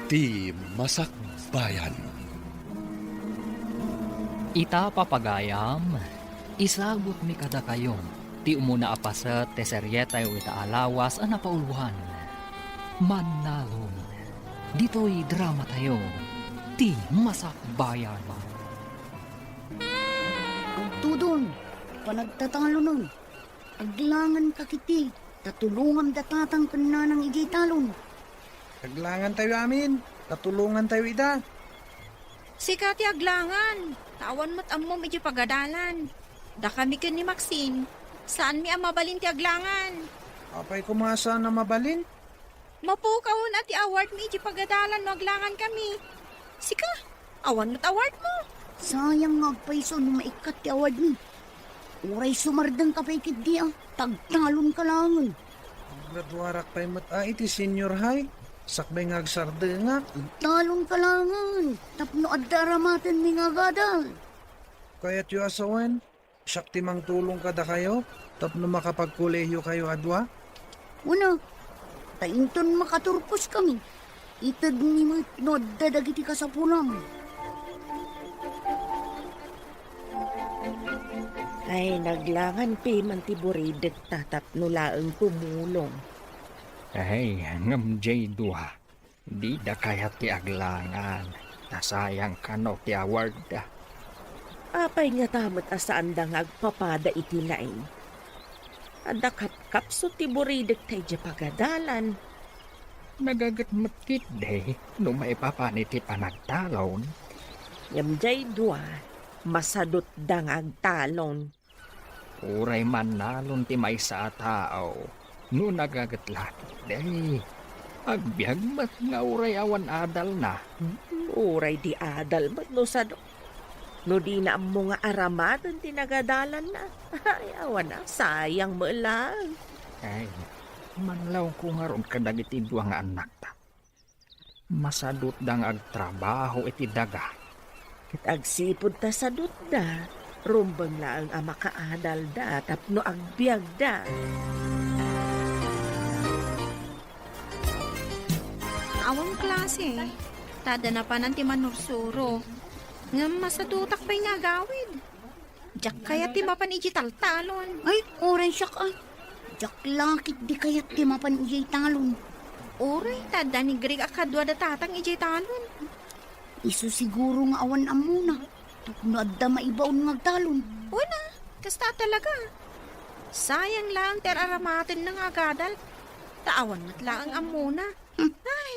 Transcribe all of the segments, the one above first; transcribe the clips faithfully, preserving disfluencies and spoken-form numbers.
Ti Masakbayan. Ita, papagayam, isagutmi kadakayo ti umuna a paset ti serietayo ita a lawas a napauluan, Mannalon. Ditoy dramatayo, Ti Masakbayan. Agtudon, panagtatalonen. Aglanganka ketdi, ta tulonganmi da tatang ken nanang idiay talon. Aglangantayo amin, ta tulongantayo ida. Sika ti aglangan, ta awan met ammom idiay pagadalan. Dakami ken ni Maxine, saanmi a mabalin ti aglangan. Apay koma a saan a mabalin? Mapukawen a ti awardmi idiay pagadalan no aglangankami. Sika, awan met awardmo. Sayang nga agpayso no maikkat ti awardmi. Uray sumardengka pay ketdi a, ta agtalonka laengen. Graduarak pay met a iti senior high, sakbay nga agsardengak. Agtalonka laengen, tapno adda aramatenmi nga agadal. Kayatyo a sawen, siak ti mangtulong kadakayo tapno makapagkolehiyokayo a dua? Wen a, ta inton makaturposkami, itedmi met no adda dagiti kasapulam. Ay, naglangan piman ti buridekta tapno laeng tumulong. Ay, ngem diay dua, dida kayat ti aglangan, ta sayang kano ti awardda. Apay ngata met a saanda nga agpapada iti laing? Adda kapkapsut ti buridekta idiay pagadalan. Nagaget met ketdi no maipapan iti panagtalon. Ngem diay dua, masadutda nga agtalon. Uray mannalon ti maysa a tao, no nagaget la ketdi, agbiag met nga uray awan adalna. Uray di adal met no sadu-, no dina ammo nga aramaten ti nagadalanna. Ay, awan a, sayang met laeng. Ay, manglawko ngarud kadagiti dua nga annakta. Masadutda nga agtrabaho iti daga. Ket agsipud ta sadutda, rumbeng laeng a makaadalda tapno agbiagda. Awan klase, ta adda napanan ti manursuro. Ngem masadutak pay nga agawid. Diak kayat ti mapan idiay taltalon. Ay, uray siak a. Diak la ketdi kayat ti mapan idiay talon. Uray, ta adda ni Greg a kadua da tatang idiay talon. Isu siguro nga awan ammona, tapno adda maibaon nga agtalon. Wen a, kasta talaga. Sayang laeng ti ar-aramatenna nga agadal, ta awan met laeng ammona. Ay!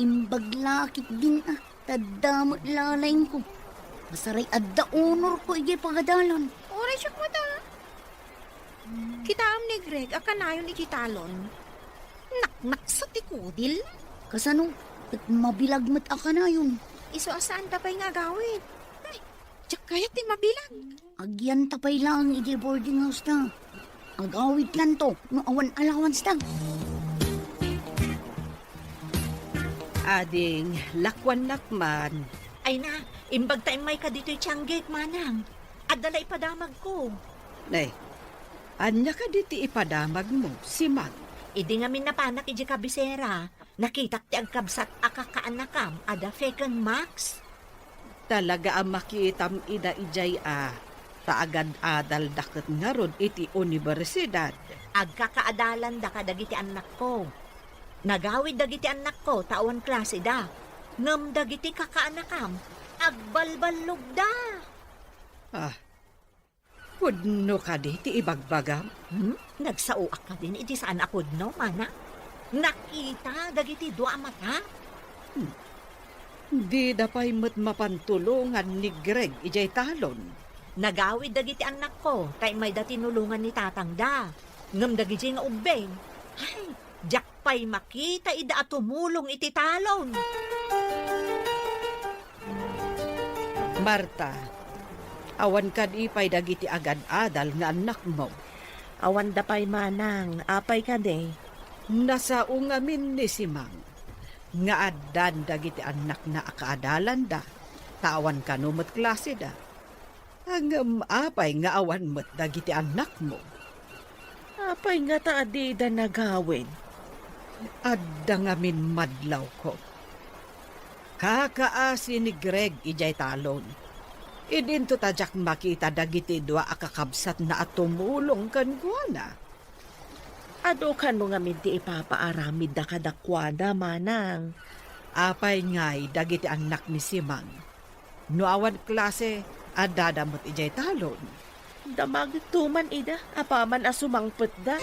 Imbag la ketdin a, ta adda met la laingko. Masaray adda honorko idiay pagadalan. Uray siak met a. Kitaem ni Greg a kanayon idiay talon. Naknaksa ti kudil. Kasano? Ket mabilag met a kanayon. Isu a saanda pay nga agawid. Ay, diak kayat ti mabilag. Agyanta pay laeng idiay boarding house ta. Agawidtanto no awan allowance ta. Ading, lakuannak man. Ay na, imbag ta immayka ditoy tianggek, manang. Adda la ipadamagko. Nay, ania kadi ti ipadamagmo, Simang? Idi ngamin napanak idiay kabisera, nakitak ti agkabsat a kakaanakam a da Feken Max. Talaga a makitam ida idiay a, ta agad-adalda ket ngarud iti universidad. Agkakaadalanda kadagiti annakko. Nagawid dagiti annakko ta awan klaseda. Ngem dagiti kakaanakam, agbalballogda. Ah, Pudno kadi ti ibagbagam? Hmm? Nagsaoak kadin iti saan a pudno, manang? Nakita dagiti dua a mata? Hmm. Dida pay met mapan tulongan ni Greg idiay talon. Nagawid dagiti annakko, ta immayda tinulongan ni tatangda. Ngem dagidiay nga ubbing, ay, diak pay makita ida a tumulong iti talon. Marta, awan kadi pay dagiti agad-adal nga annakmo? Awanda pay manang, apay kadi? Nasao ngamin ni Simang nga addan dagiti annakna a kaadalanda, ta awan kano met klaseda. Ngem apay nga awan met dagiti annakmo? Apay ngata a dida nagawid? Adda ngamin madlawko. Kakaasi ni Greg idiay talon. Idinto ta diak makita dagiti dua a kakabsatna a tumulong kenkuana. Adu kano ngamin ti ipapaaramidda kadakuada, manang? Apay ngay dagiti annak ni Simang? No awan klase, addada met idiay talon. Damagekto man ida, apaman a sumangpetda.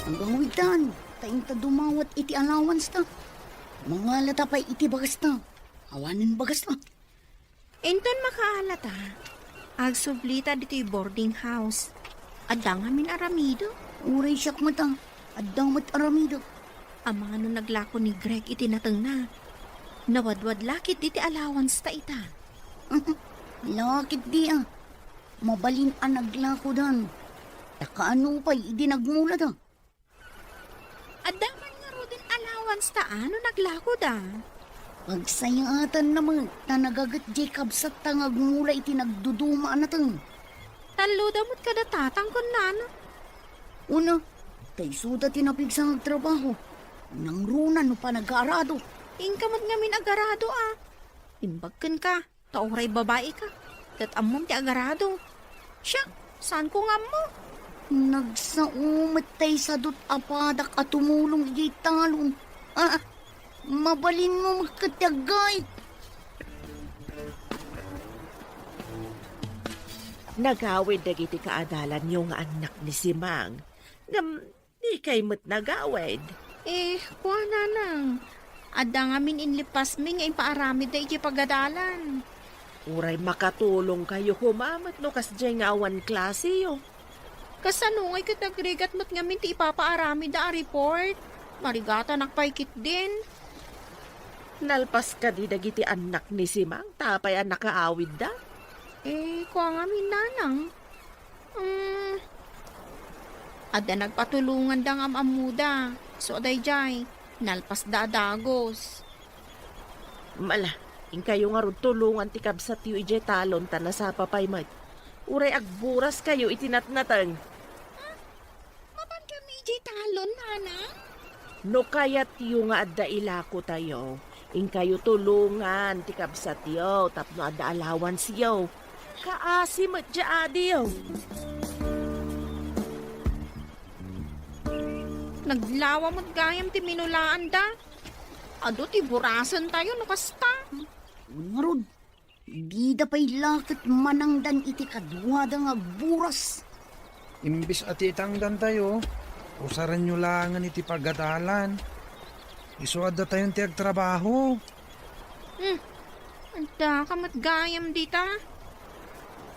Agawidtan, ta inta dumawat iti allowance ta. Mangalata pay iti bagasta. Awanen bagasta. Inton makaalata, agsublita ditoy boarding house. Adda ngamin aramidek. Uray siak met a, adda met aramidek. Amangan no naglako ni Greg iti natengna. Nawadwad lakit diti allowance ta ita. Lakit di a. Mabalin a naglakodan. Ta kaano pay idi nagmulada? Adda man ngaruden allowance ta a no naglakoda. Pagsayaatanna met ta nagaget diay kabsatta nga agmula iti nagduduma a nateng. Talloda met kada tatang ken nanang. Una, ta isuda ti napigsa nga agtrabaho. Nangruna no panag-aarado. Inka met ngamin agarado a. Imbag kenka. Ta uray babaika, ket ammom ti agarado. Siak, saanko nga ammo. Nagsao met tay sadut a padak a tumulong idiay talon. Ah, mabalinmo met ket ti aggaid. Nagawid dagiti kaadalanyo nga annak ni Simang. Ngem, dikay met nagawid. Eh, kuana nang, adda ngamin inlipasmi nga impaaramidda idiay pagadalan. Uray makatulongkayo koma met no kasdiay nga awan klaseyo. Kasano ngay ket agrigat met ngamin ti ipapaaramidda a report? Marigatanak pay ketdin. Nalpas kadi dagiti annak ni Simang ta apay a nakaawidda? Eh, kua ngamin nanang. Mm, adda nagpatulonganda nga am-ammoda. So, daydiay, nalpasda a dagus. Mala, inkayo ngarud tulongan ti kabsatyo idiay talon ta nasapa pay met. Uray agburas kayo iti natnateng. Mapan kami idiay talon, nanang? No kayatyo nga adda ilakotayo, inkayo tulongan ti kabsatyo tapno adda allowanceyo. Kaasi met diay adiyo. Naglawa met gayam ti minulaanda. Adu ti burasentayo no kasta. Ngarud, dida pay la ket manangdan iti kaduada nga agburas. Imbes a ti itangdantayo, usarenyo laengen iti pagadalan. Isu addatayon ti agtrabaho. Hmm. Addaka met gayam dita.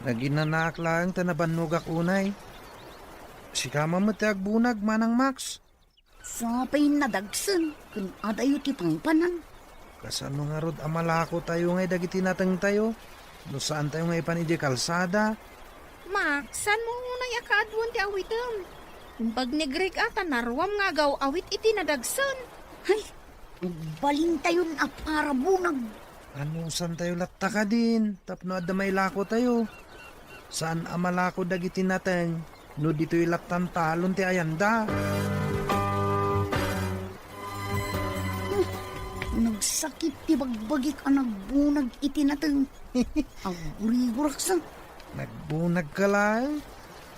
Naginanaak laeng ta nabannogak unay. Sika man met ti agbunag, Manang Max. Sapay nadagsen ken adayo ti pangpanan. Kasano ngarud a malakotayo ngay dagiti natengtayo no saantayo nga ipan idiay kalsada? Max, saanmo unay a kaaduen ti awitem? Imbag ni Greg a ta naruam nga agaw-awit iti nadagsen. Hay, agbalintayon a parabunag. Anusantayo latta kadin tapno adda mailakotayo? Saan a malako dagiti nateng no ditoy lattan talon ti ayanda. Nagsakit ti bagbagik a nagbunag iti nateng. Agguriguraksa. Nagbunagka laeng?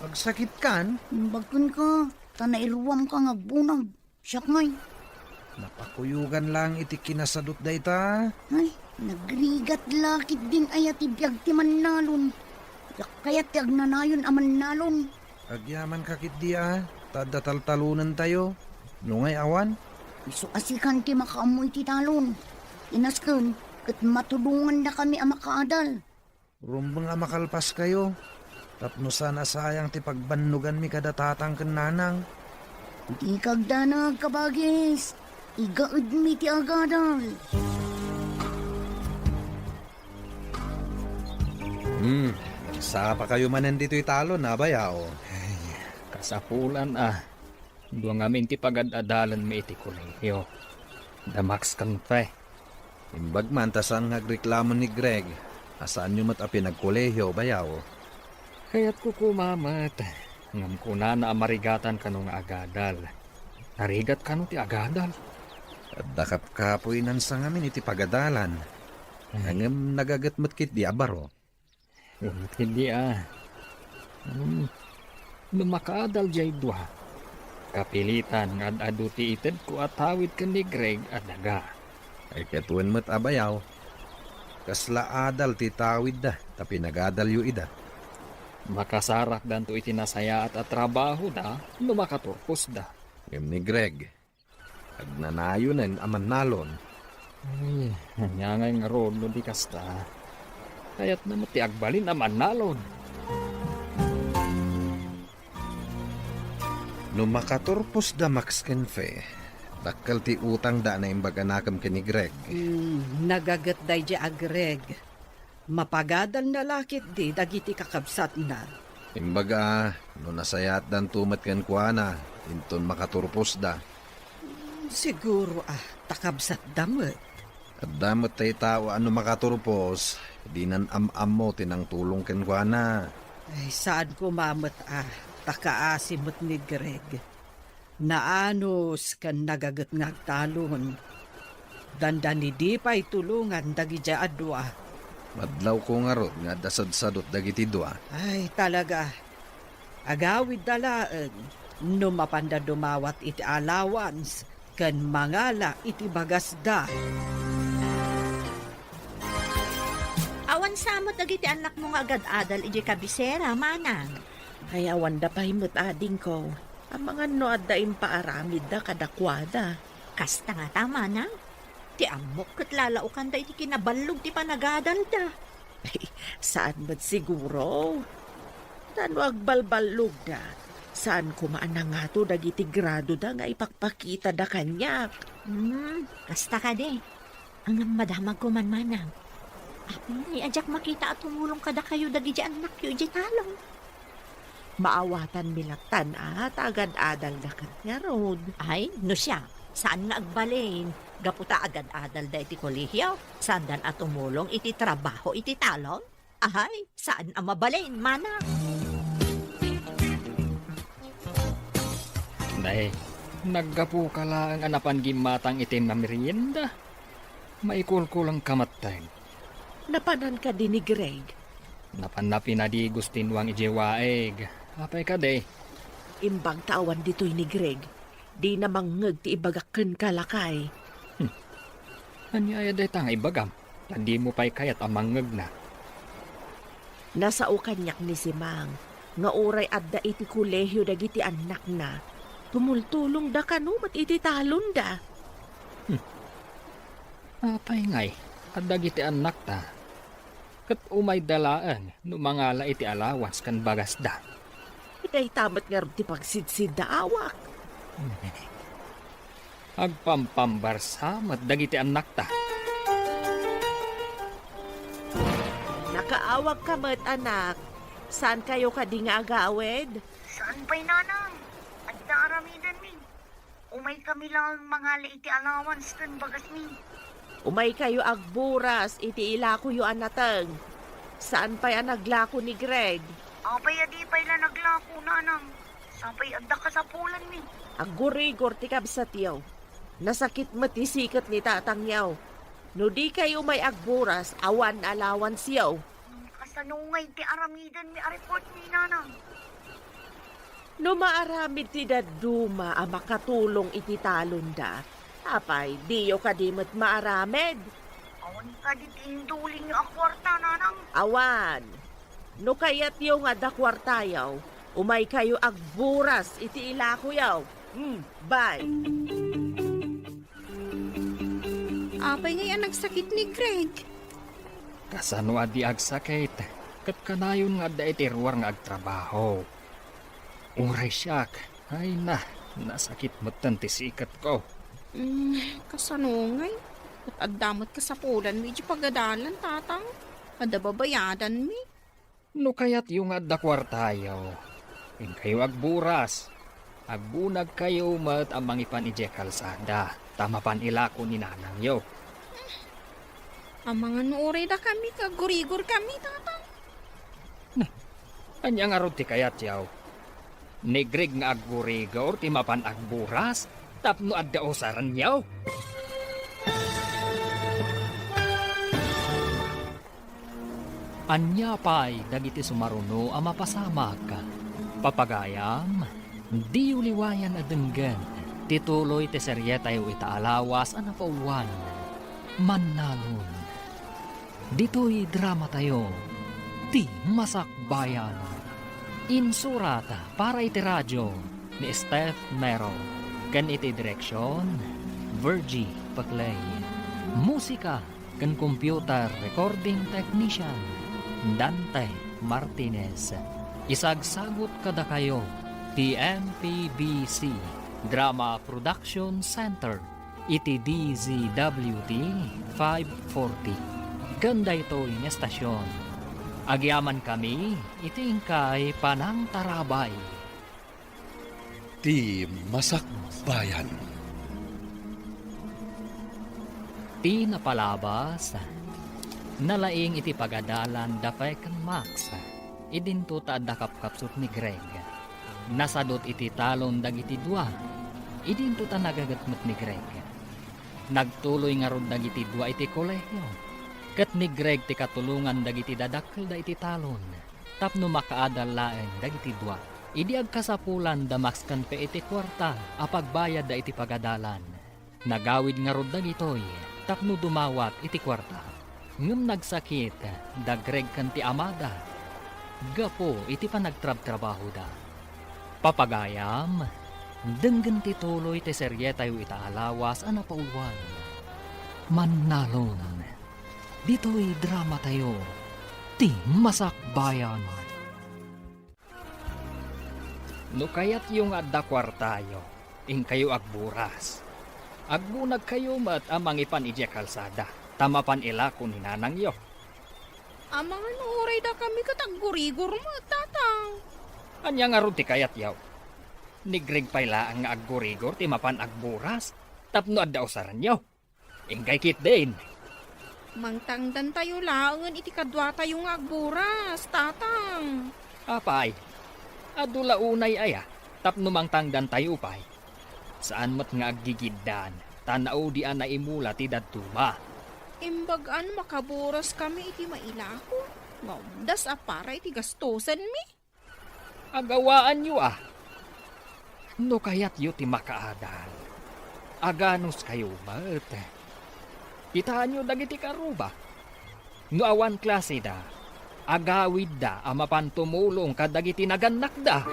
Agsakitkan? Imbag kenka, ta nairuamka nga agbunag. Siak ngay. Napakuyogan laeng iti kinasadut dayta. Ay, nagrigat la ketdin aya ti biag ti mannalon. Diak kayat ti agnanayon a mannalon. Agyamanka ketdi a, ta adda taltalonentayo. No ngay awan? Isu a sikan ti makaammo iti talon. Inasken, ket matulongandakami a makaadal. Rumbeng a makalpaskayo, tapno saan a sayang ti pagbannoganmi kada tatang ken nanang. Dika agdanag, kabagis. Igaedmi ti agadal. Hmm, nagsapakayo manen ditoy talon, a, bayaw? Ay, kasapulan, a. Dua ngamin ti pagad-adalanmi iti kolehiyo. Da Max ken Fe. Imbag man ta saan nga agreklamo ni Greg a saanyo met a pinagkolehiyo, bayaw. Kayatko koma met. Ngem kunana a marigatan kano nga agadal. Narigat kano ti agadal? Adda kapkapoy nan sangamin iti pagadalan. Ay. Ngem nagaget met ketdi a baro. Unat ketdi a. Hmm. No makaadal jay dua, kapilitan nga ad-adu ti itedko a tawid ken ni Greg a daga. Ay, ket wen met a bayaw. Kasla adal ti tawidda ta pinagadalyo ida. Makasarakdanto iti nasayaat a trabahoda no makaturposda. Ngem ni Greg, agnanayonen a mannalon. Ay, ania ngay ngarud no di kasta? Kayatna met ti agbalin a mannalon. No makaturposda Max ken Fe, dakkel ti utangda a naimbag a nakem ken ni Greg. Hmm, nagaget daydi a Greg. Mapagadalna la ketdi dagiti kakabsatna. Imbag a, no nasayaatdanto met kenkuana, inton makaturposda. Siguro a, ta kabsatda met. Adda met tay tao a no makaturpos, dinan am-ammo ti nangtulong kenkuana. Ay, saan koma met a, ta kaasi met ni Greg. Naanus ken nagaget nga agtalon. Dandani di pay tulongan dagiti a dua. Madlawko ngarud nga adda sadsadot dagiti dua. Ay, talaga. Agawidda laeng no mapanda dumawat iti allowance ken mangala iti bagasda. Awan sa met dagiti annakmo nga agad-adal idiay kabisera, manang? Ay, awanda pay met, adingko. Amangan no adda impaaramidda kadakuada. Kasta ngata, manang. Ti ammok ket lalaokanda iti kinaballog ti panagadalda. Ay, saan met siguro? Ta no agbalballogda, saan koma a nangato dagiti gradoda nga ipakpakitada kaniak. Hmm, kasta kadi. Ngem madamagko man, manang. Apay ngay a diak makita a tumulong kadakayo dagiti annakyo idiay talon? Maawatanmi lattan a ta agad-adalda ket ngarud. Ay, no siak, saan nga agbalin. Gapu ta agad-adalda iti kolehio, saandan a tumulong iti trabaho iti talon? Ay, saan a mabalin, manang. Nay, naggapuka laeng a napan gimmatang iti mamerienda. Maikulkulengka metten. Napanan kadi ni Greg? Napanna pinadigos ti nuang idiay waig. Apay kadi? Imbag ta awan ditoy ni Greg. Dina mangngeg ti ibagak kenka, lakay. Hmm. Ania aya dayta nga ibagam? Ta dimo pay kayat a mangngegna. Nasao kaniak ni Simang nga uray adda iti kolehio dagiti annakna, tumultulongda kano met iti talonda. Hmm. Apay ngay, adda dagiti annakta. Ket umayda laeng no mangala iti allowance ken bagasda. Dayta met ngarud ti pagsidsiddaawak. Agpampambarsa met dagiti annakta. Nakaawagka met, anak. Saankayo kadi nga agawid? Saan pay, nanang. Adda aramidenmi. Umaykami laeng mangala iti allowance ken bagasmi. Umaykayo agburas iti ilakoyo a nateng. Saan pay a naglako ni Greg? Apay a di pay la naglako, nanang. Sapay adda kasapulanmi. Aggurigor ti kabsatyo. Nasakit met ti siket ni tatangyo. No di kayo umay agburas, awan allowance-yo. Kasano ngay ti aramidenmi a report ni nanang? No maaramid ti dadduma a makatulong iti talonda, apay, diyo kadi met maaramid? Awan kadi ti indulinyo a kuarta, nanang? Awan. No kayatyo nga adda kuartayo, umaykayo agburas iti ilakoyo. Hmm, bye. Apay ngay a nagsakit ni Greg? Kasano a di agsakit? Ket kanayon nga adda iti ruar nga agtrabaho. Uray siak, ay na, nasakit metten ti siketko. Mm, kasano ngay? Ket adda met kasapulanmi iti pagadalan, tatang. Adda babayadanmi. No kayatyo nga adda kuartayo, inkayo agburas. Agbunagkayo met a mangipan idiay kalsada, ta mapan ilako ni nanangyo. Amangan no uray dakami, aggurigorkami, tatang. Na, ania ngarud ti kayatyo? Ni Greg nga aggurigor ti mapan agburas tapno adda usarenyo. Ania pay dagiti sumaruno a mapasamak? Papagayam, diyo liwayan a denggen ti tuloy ti serietayo ita a lawas a napauluan, Mannalon. Ditoy dramatayo, Ti Masakbayan. Insurat para iti radio ni Steph Mero, ken iti direksion, Virgie Paclay. Musika ken computer recording technician, Dante Martinez. Isagsagut kadakayo ti M P B C Drama Production Center iti D Z W T five forty. Ken daytoy nga estasion, agyamankami iti inkay panangtarabay. Ti Masakbayan. Ti napalabas, nalaing iti pagadalan da Pek ken Max. Idinto ta adda kapkapsut ni Greg. Nasadut iti talon dagiti dua. Idinto ta nagaget met ni Greg. Nagtuloy ngarud dagiti dua iti kolehio, ket ni Greg ti katulongan dagiti dadakkelda iti talon tapno makaadal laeng dagiti dua. Idi agkasapulan da Max ken Pe iti kuarta a pagbayadda iti pagadalan, nagawid ngarud dagitoy tapno dumawat iti kuarta. Ngem nagsakit da Greg ken ti amada gapu iti panagtrabtrabahoda. Papagayam, denggen ti tuloy ti serietayo ita a lawas a napauluan, Mannalon. Ditoy dramatayo, Ti Masakbayan. No kayatyo nga adda kuartayo, inkayo agburas. Agbunagkayo met a mangipan idiay kalsada, ta mapan ilako ni nanangyo. Amangan no uray dakami ket aggurigor met, Tatang. Ania ngarud ti kayatyo? Ni Greg pay laeng nga aggurigor ti mapan agburas tapno adda usarenyo. Inkay ketdin. Mangtangdantayo laengen iti kaduatayo nga agburas, Tatang. Apay, adu la unay aya tapno mangtangdantayo pay? Saan met nga aggigiddan, ta naudi a naimula ti dadduma. Imbag-an makaburas kami iti mailako nga umdas a para iti gastusenmi. Agawaanyo a. No kayatyo ti makaadal, aganuskayo met. Kitaenyo dagiti karuba. No awan klaseda, agawidda a mapan tumulong kadagiti nagannakda.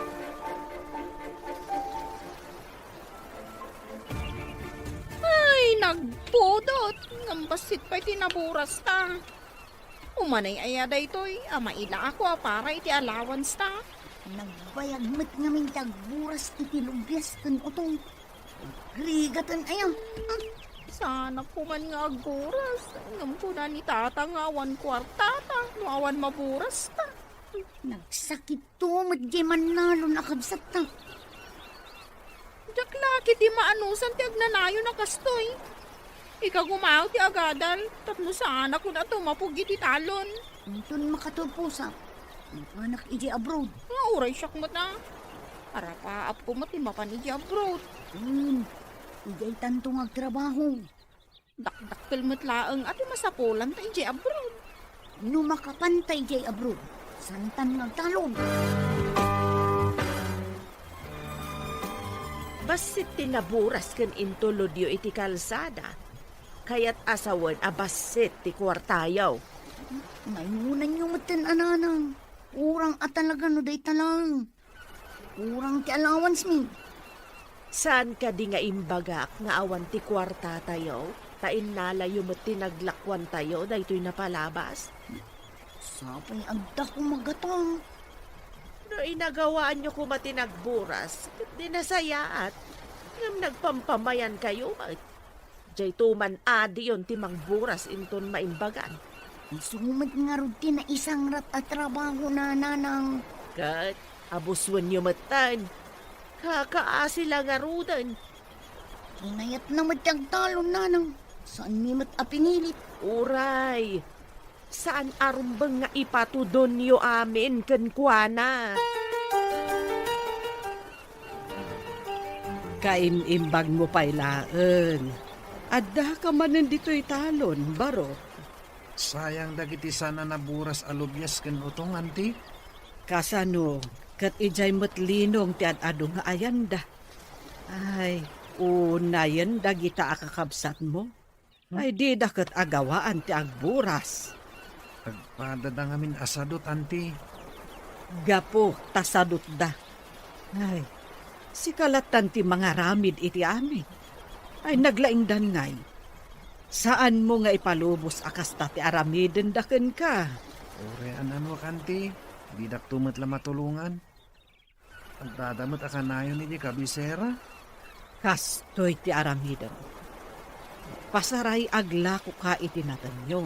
Ay, nagpudot! Ngem bassit pay ti naburasta. Umanay aya daytoy a mailako a para iti allowance ta? Nagbayag met ngamin ti agburas iti lubias ken utong. Rigaten aya. Saanak koma nga agburas. Ngem kuna ni Tata nga awan kuarta ta no awan maburas ta. Nagsakit to met diay Mannalon a kabsatta. Diak la ketdi maanusan ti agnanayon a kastoy. Ikagumaw ti agadal tapno saanakon a tumapog iti talon. Inton makaturposak, mapanak idiay abroad. Nga uray siak met a. Arapaapko met ti mapan idiay abroad. Wen, idiay tanto nga agtrabaho. Dakdakkel met laeng a ti masapulanta idiay abroad. No makapanta idiay abroad, saantan nga agtalon. Bassit ti naburas ken intulodyo iti kalsada. Kayat a sawen a bassit ti kuartayo. Naingonanyo metten a nanang. Urang a talaga no dayta laeng. Kurang ti allowance mi. Saan kadi nga imbagak nga awan ti kuartatayo, ta innalayo met ti naglakuantayo daytoy napalabas? Sapay adda koma gatang. No inagawaanyo koma ti nagburas, ket di nasayaat, ngem nagpampamayankayo met. Daytoy man adiyon ti mangburas inton maimbagan. Isu met ngarud ti naisangrat a trabaho, nanang. Ket abuswenyo metten. Kakaasi la ngaruden. Kinayatna met ti agtalon, nanang. Saanmi met a pinilit. Uray, saan a rumbeng nga ipatudonyo amin kenkuana. Kaim-imbagmo pay laeng. Addaka manen ditoy talon, Barok. Sayang dagiti saan a naburas a lubias ken utong, anti? Kasano, ket idiay met linong ti ad-adu nga ayanda. Ay, unayen dagita a kakabsatmo. Hmm? Ay, dida ket agawaan ti agburas. Agpadada ngamin a sadut, anti. Gapu ta sadutda. Ay, sika lattan ti mangaramid iti amin. Ay, naglaingdan ngay. Saanmo nga ipalubos a kasta ti aramidenda kenka. Uray an-anuak, anti. Didakto met la matulongan. Addada met a kanayon iti kabisera. Kastoy ti aramidem. Pasaray aglakoka iti natenyo.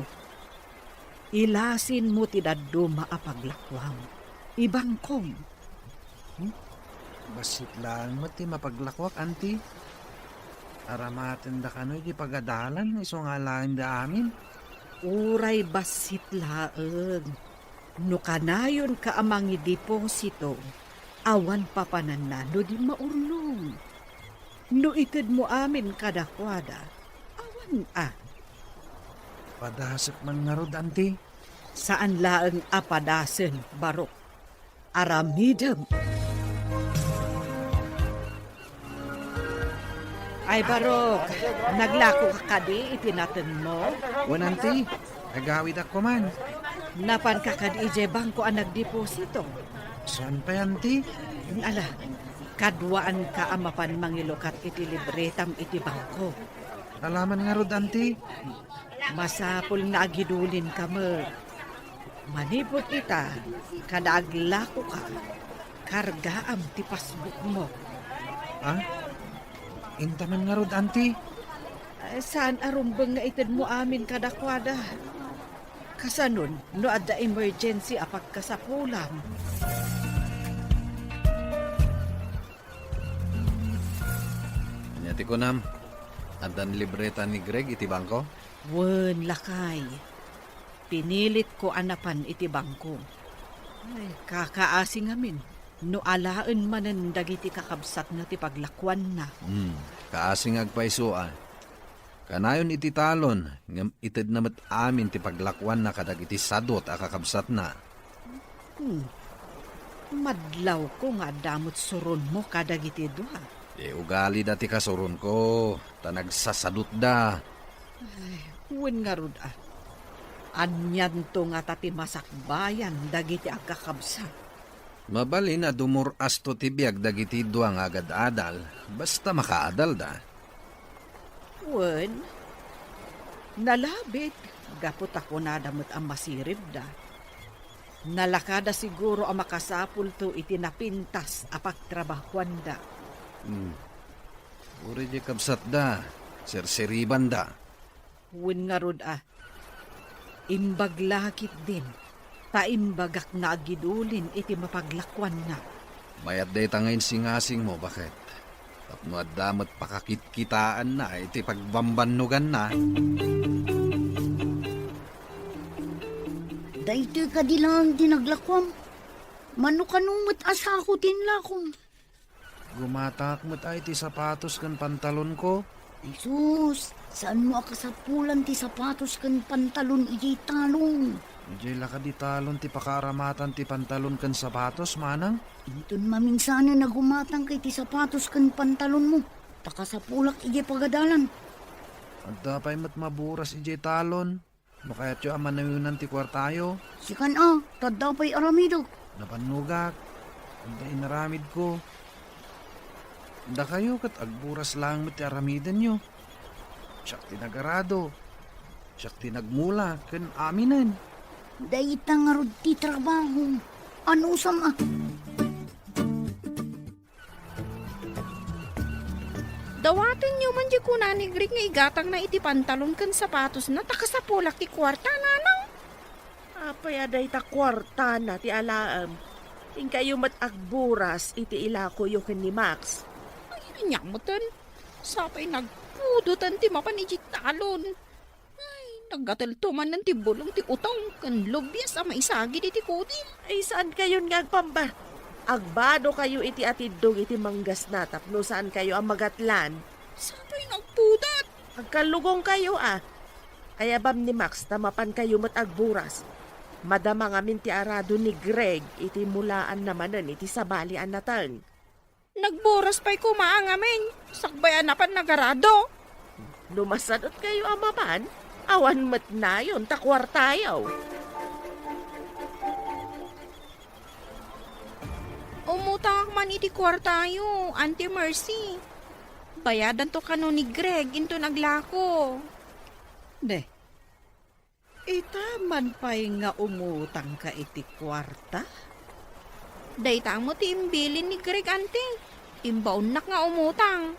Ilasinmo ti dadduma a paglakuam. Ibangkom. Hmm? Bassit laeng met ti mapaglakuak, anti. Aramatenda kano iti pagadalan, isu nga alaenda amin. Uray bassit laeng. No kanayonka a mangideposito, awan papananna no di maurnong. No itedmo amin kadakuada, awan a. Padasek man ngarud, anti? Saan laeng a padasen, Barok. Aramidem. Ay, Barok, naglakoka kadi iti natenmo? Wen, anti, agawidak koman. Napanka kadi idiay bangko a nagdeposito? Saan pay, anti? Ala, kaduaanka a mapan mangilukat iti libretam iti bangko. Alaman ngarud, anti? Masapul nga agidulinka met. Manipud ita, kada aglakoka, kargaam ti passbookmo. Ha? Inta man ngarud, anti? Ay, saan a rumbeng nga itedmo amin kadakuada. Kasanon, no adda emergency a pagkasapulam. Ania ti kunam? Addan libreta ni Greg iti bangko? Wen, lakay. Pinilitko a napan iti bangko. Ay, kakaasi ngamin no alaen manen dagiti kakabsatna ti paglakuanna. Hmm, kaasi nga agpayso a. Kanayon iti talon, ngem itedna met amin ti paglakuanna kadagiti sadut a kakabsatna. Hmm. Madlawko nga adda met suronmo kadagiti dua. Ti ugalida ti kasuronko, ta nagsasadutda. Ay, wen ngarud a. Anianto ngata ti masakbayan dagiti agkakabsat? Mabalin a dumur-asto ti biag dagiti dua nga agad-adal, basta makaadalda. Wen, nalabit gapu ta kunada met a masiribda. Nalakada siguro a makasapulto iti napintas a pagtrabahuanda. Hmm. Uray diay kabsatda, sirsiribanda. Wen ngarud a, imbag la ketdin, ta imbagak nga agidulin iti mapaglakuanna. Mayat dayta nga insingasingmo, baket. Tapno adda met pakakitkitaanna iti pagbambannoganna. Daytoy kadi laeng ti naglakuam. Mano kano met a sako ti inlakom? Gumatangak met ay ti sapatos ken pantalonko. Jesus, saanmo a kasapulan ti sapatos ken pantalon idiay talon? Idiay la kadi talon ti pakaaramatan ti pantalon ken sapatos, manang? Inton maminsanen a gumatangka iti sapatos ken pantalonmo, ta kasapulak idiay pagadalan. Adda pay met maburas idiay talon. No kayatyo a manayonan ti kuartayo. Sikan a, ta adda pay aramidek. Napannogak. Adda inaramidko. Dakayo ket agburas laeng met ti aramidenyo. Siak ti nagarado. Siak ti nagmula ken aminen. Dayta ngarud ti trabaho. Anusam a? Dawatenyo man diay kuna ni Greg nga igatangna iti pantalon ken sapatosna ta kasapulak ti kuarta, nanang. Apay a dayta kuartana ti alaem? Inkayo met agburas iti ilakoyo ken ni Max. Ay, ania meten? Sapay nagpudotan ti mapan iti talon. Ay, naggatelto manen ti bulong ti utong ken lubias a maisagid iti kudil. Ay, saankayon nga agpambar-, Agbadokayo iti atiddog iti manggasna tapno saankayo a magatlan. Sapay nagpudat. Agkallugongkayo a. Ayabam ni Max ta mapankayo met agburas. Madama ngamin ti arado ni Greg iti mulaanna manen iti sabali a nateng. Nagburas pay koma a ngamin, sakbay a napan nagarado. No masadutkayo a mapan, awan met nayon ta kuartayo. Umutangak man iti kuartayo, Auntie Mercy. Bayadanto kano ni Greg inton aglako. Ne, ita man pay nga umutangka iti kuarta? Dayta met ti imbilin ni Greg, Auntie. Imbaonnak nga umutang.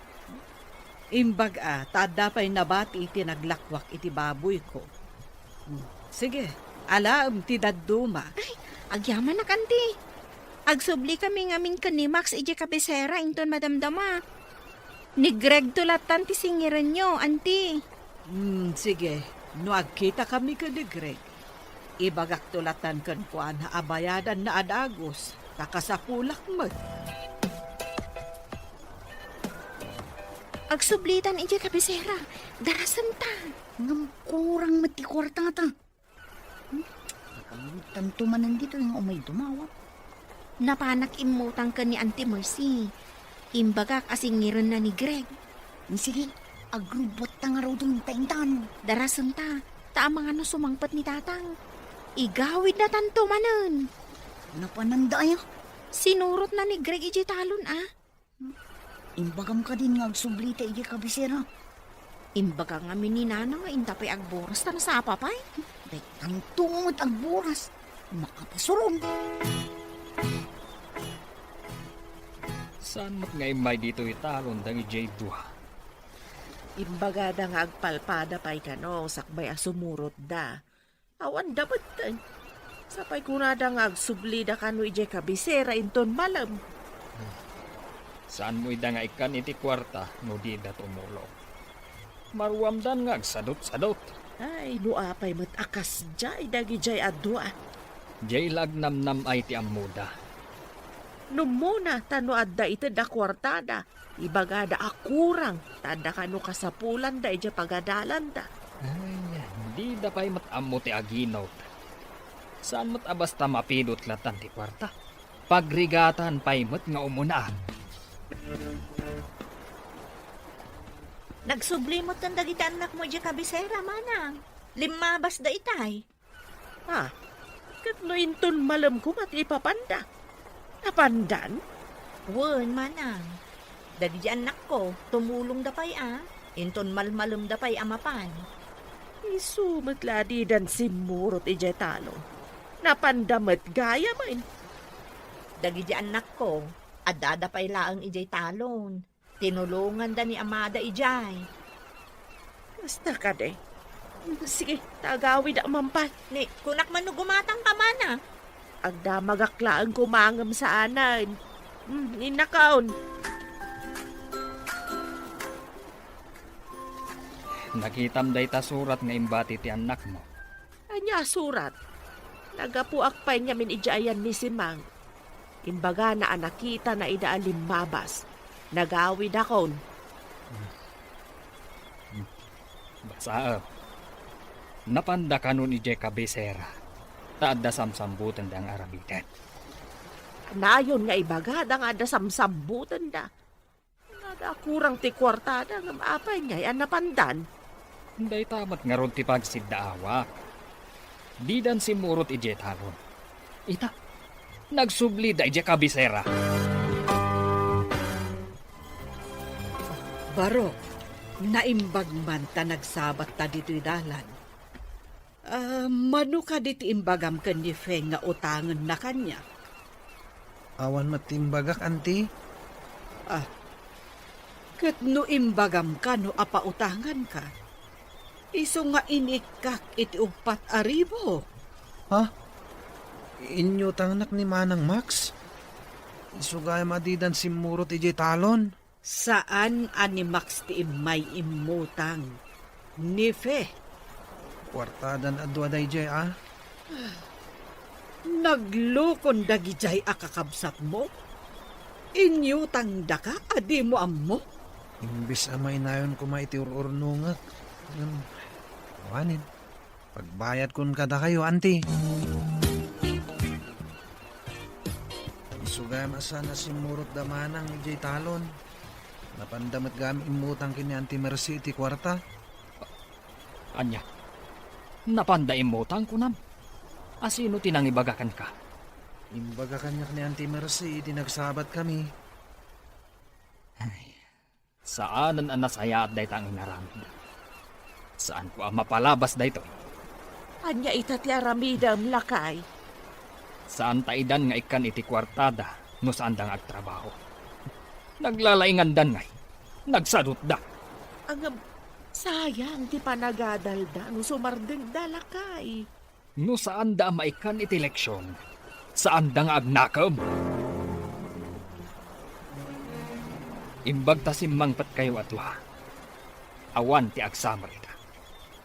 Imbag a, ta adda pay nabati iti naglakwak iti baboyko. Hmm. Sige, alaem ti dadduma. Ay, agyamanak, Auntie. Agsubli kami ngamin ken ni Max idiay kabisera inton madamdama. Ni Greg to latan ti singirenyo, Auntie. Hmm, sige. No agkita kami ken ni Greg, ibagak to latan kenkuana a bayadanna a dagus, ta kasapulak met. Agsublitan idiay kabisera. Darasenta. Ngem kurang met ti kuartata. Hmm? Nakamudtanto manen ditoy nga umay dumawat. Napanak immutang ken ni Auntie Mercy. Imbagak a singirenna ni Greg. Sige, agrubbuatta ngaruden ta intan. Darasenta, ta amangan no sumangpet ni Tatang. Igawidnatanto manen. Napananda aya? Sinurotna ni Greg idiay talon, a. Imbagam kadin nga agsublita idiay kabisera. Imbaga ngamin ni Nana nga inta pay agburas ta nasapa pay. Daytanto met agburas. Makapasuron. Saan met nga immay ditoy talon dagidiay dua? Imbagada nga agpalpada pay kano sakbay a sumurotda. Awan da metten. Sapay kunada nga agsublida kano idiay kabisera inton malem. Saanmo ida nga ikkan iti kuarta no dida tumulong? Maruamdan nga agsadut-sadut. Ay, no apay met a kasdiay dagidiay a dua. Diay la agnamnam-ay ti ammoda. Nummona, ta no adda ited a kuartada, ibagada a kurang, ta adda kano kasapulanda idiay pagadalanda. Ay, dida pay met ammo ti aginot. Saan met a basta mapidot latan ti kuarta. Pagrigatan pay met nga umuna. Nagsubli metten dagiti annakmo idiay kabisera, manang. Limmabasda itay. Ah, ket no inton malem koma ti ipapanda, napandan? Wen, manang. Dagiti annakko, tumulongda pay a, inton malmalemda pay a mapan. Isu met la a didan simmurot idiay talon. Napanda met gayamen. Dagiti annakko, addada pay laeng idiay talon. Tinulonganda ni amada idiay. Basta kadi. Sige, ta agawid a mampay. Ni, kunak man no gumatang ka man, a. Agdamagak laeng koma ngem saanen. Hmm, innakon. Nakitam dayta surat nga imbati ti annakmo. Ania a surat? Naggapuak pay ngamin idiay ayan ni Simang. Imbagana a nakitana ida a limmabas. Nagawidakon. Basaem. Napanda kanon idiay kabisera, ta adda samsambutenda nga aramiden. Nayon nga ibagada nga adda samsambutenda. Nagakurang ti kuartada ngem apay ngay a napandan? Dayta met ngarud ti pagsiddaawak. Didan simmurot idiay talon. Ita, nagsublida idiay kabisera. Barok, naimbag man ta nagsabatta ditoy dalan. Ah, mano kadi ti imbagam ken ni Fe nga utangenna kaniak? Awan met ti imbagak, anti. Ah, ket no imbagam kano a pautanganka, isu nga inikkak iti uppat a ribu. Ha? Inyutangnak ni Manang Max? Isu gayam a didan simmurot idiay talon. Saan a ni Max ti immay immutang. Ni Fe. Kuartadan a dua daydiay, a? Naglukon dagidiay a kakabsatmo? Inyutangdaka a dimo ammo? Imbes a mainayon koma iti ur-urnongek, ngem awanen. Pagbayadkon kadakayo, anti. Isu gayam a saan a simmurotda manang idiay talon. Napanda met gayam immutang ken ni Anti Mercy iti kuarta. Ania? Napanda immutang, kunam? Asino ti nangibaga kenka? Imbaga kaniak ni Anti Mercy idi nagsabatkami. Ay, saanen a nasayaat dayta nga inaramid. Saanko a mapalabas daytoy. Ania ita ti aramidem, lakay? Saanta idan nga ikkan iti kuartada no saanda nga agtrabaho. Naglalaingandan ngay. Nagsadutda. Ngem, sayang ti panagadalda no sumardengda, lakay. No saanda a maikkan iti leksion, saanda nga agnakem. Imbag ta simmangpetkayo a dua, awan ti agsamer ita.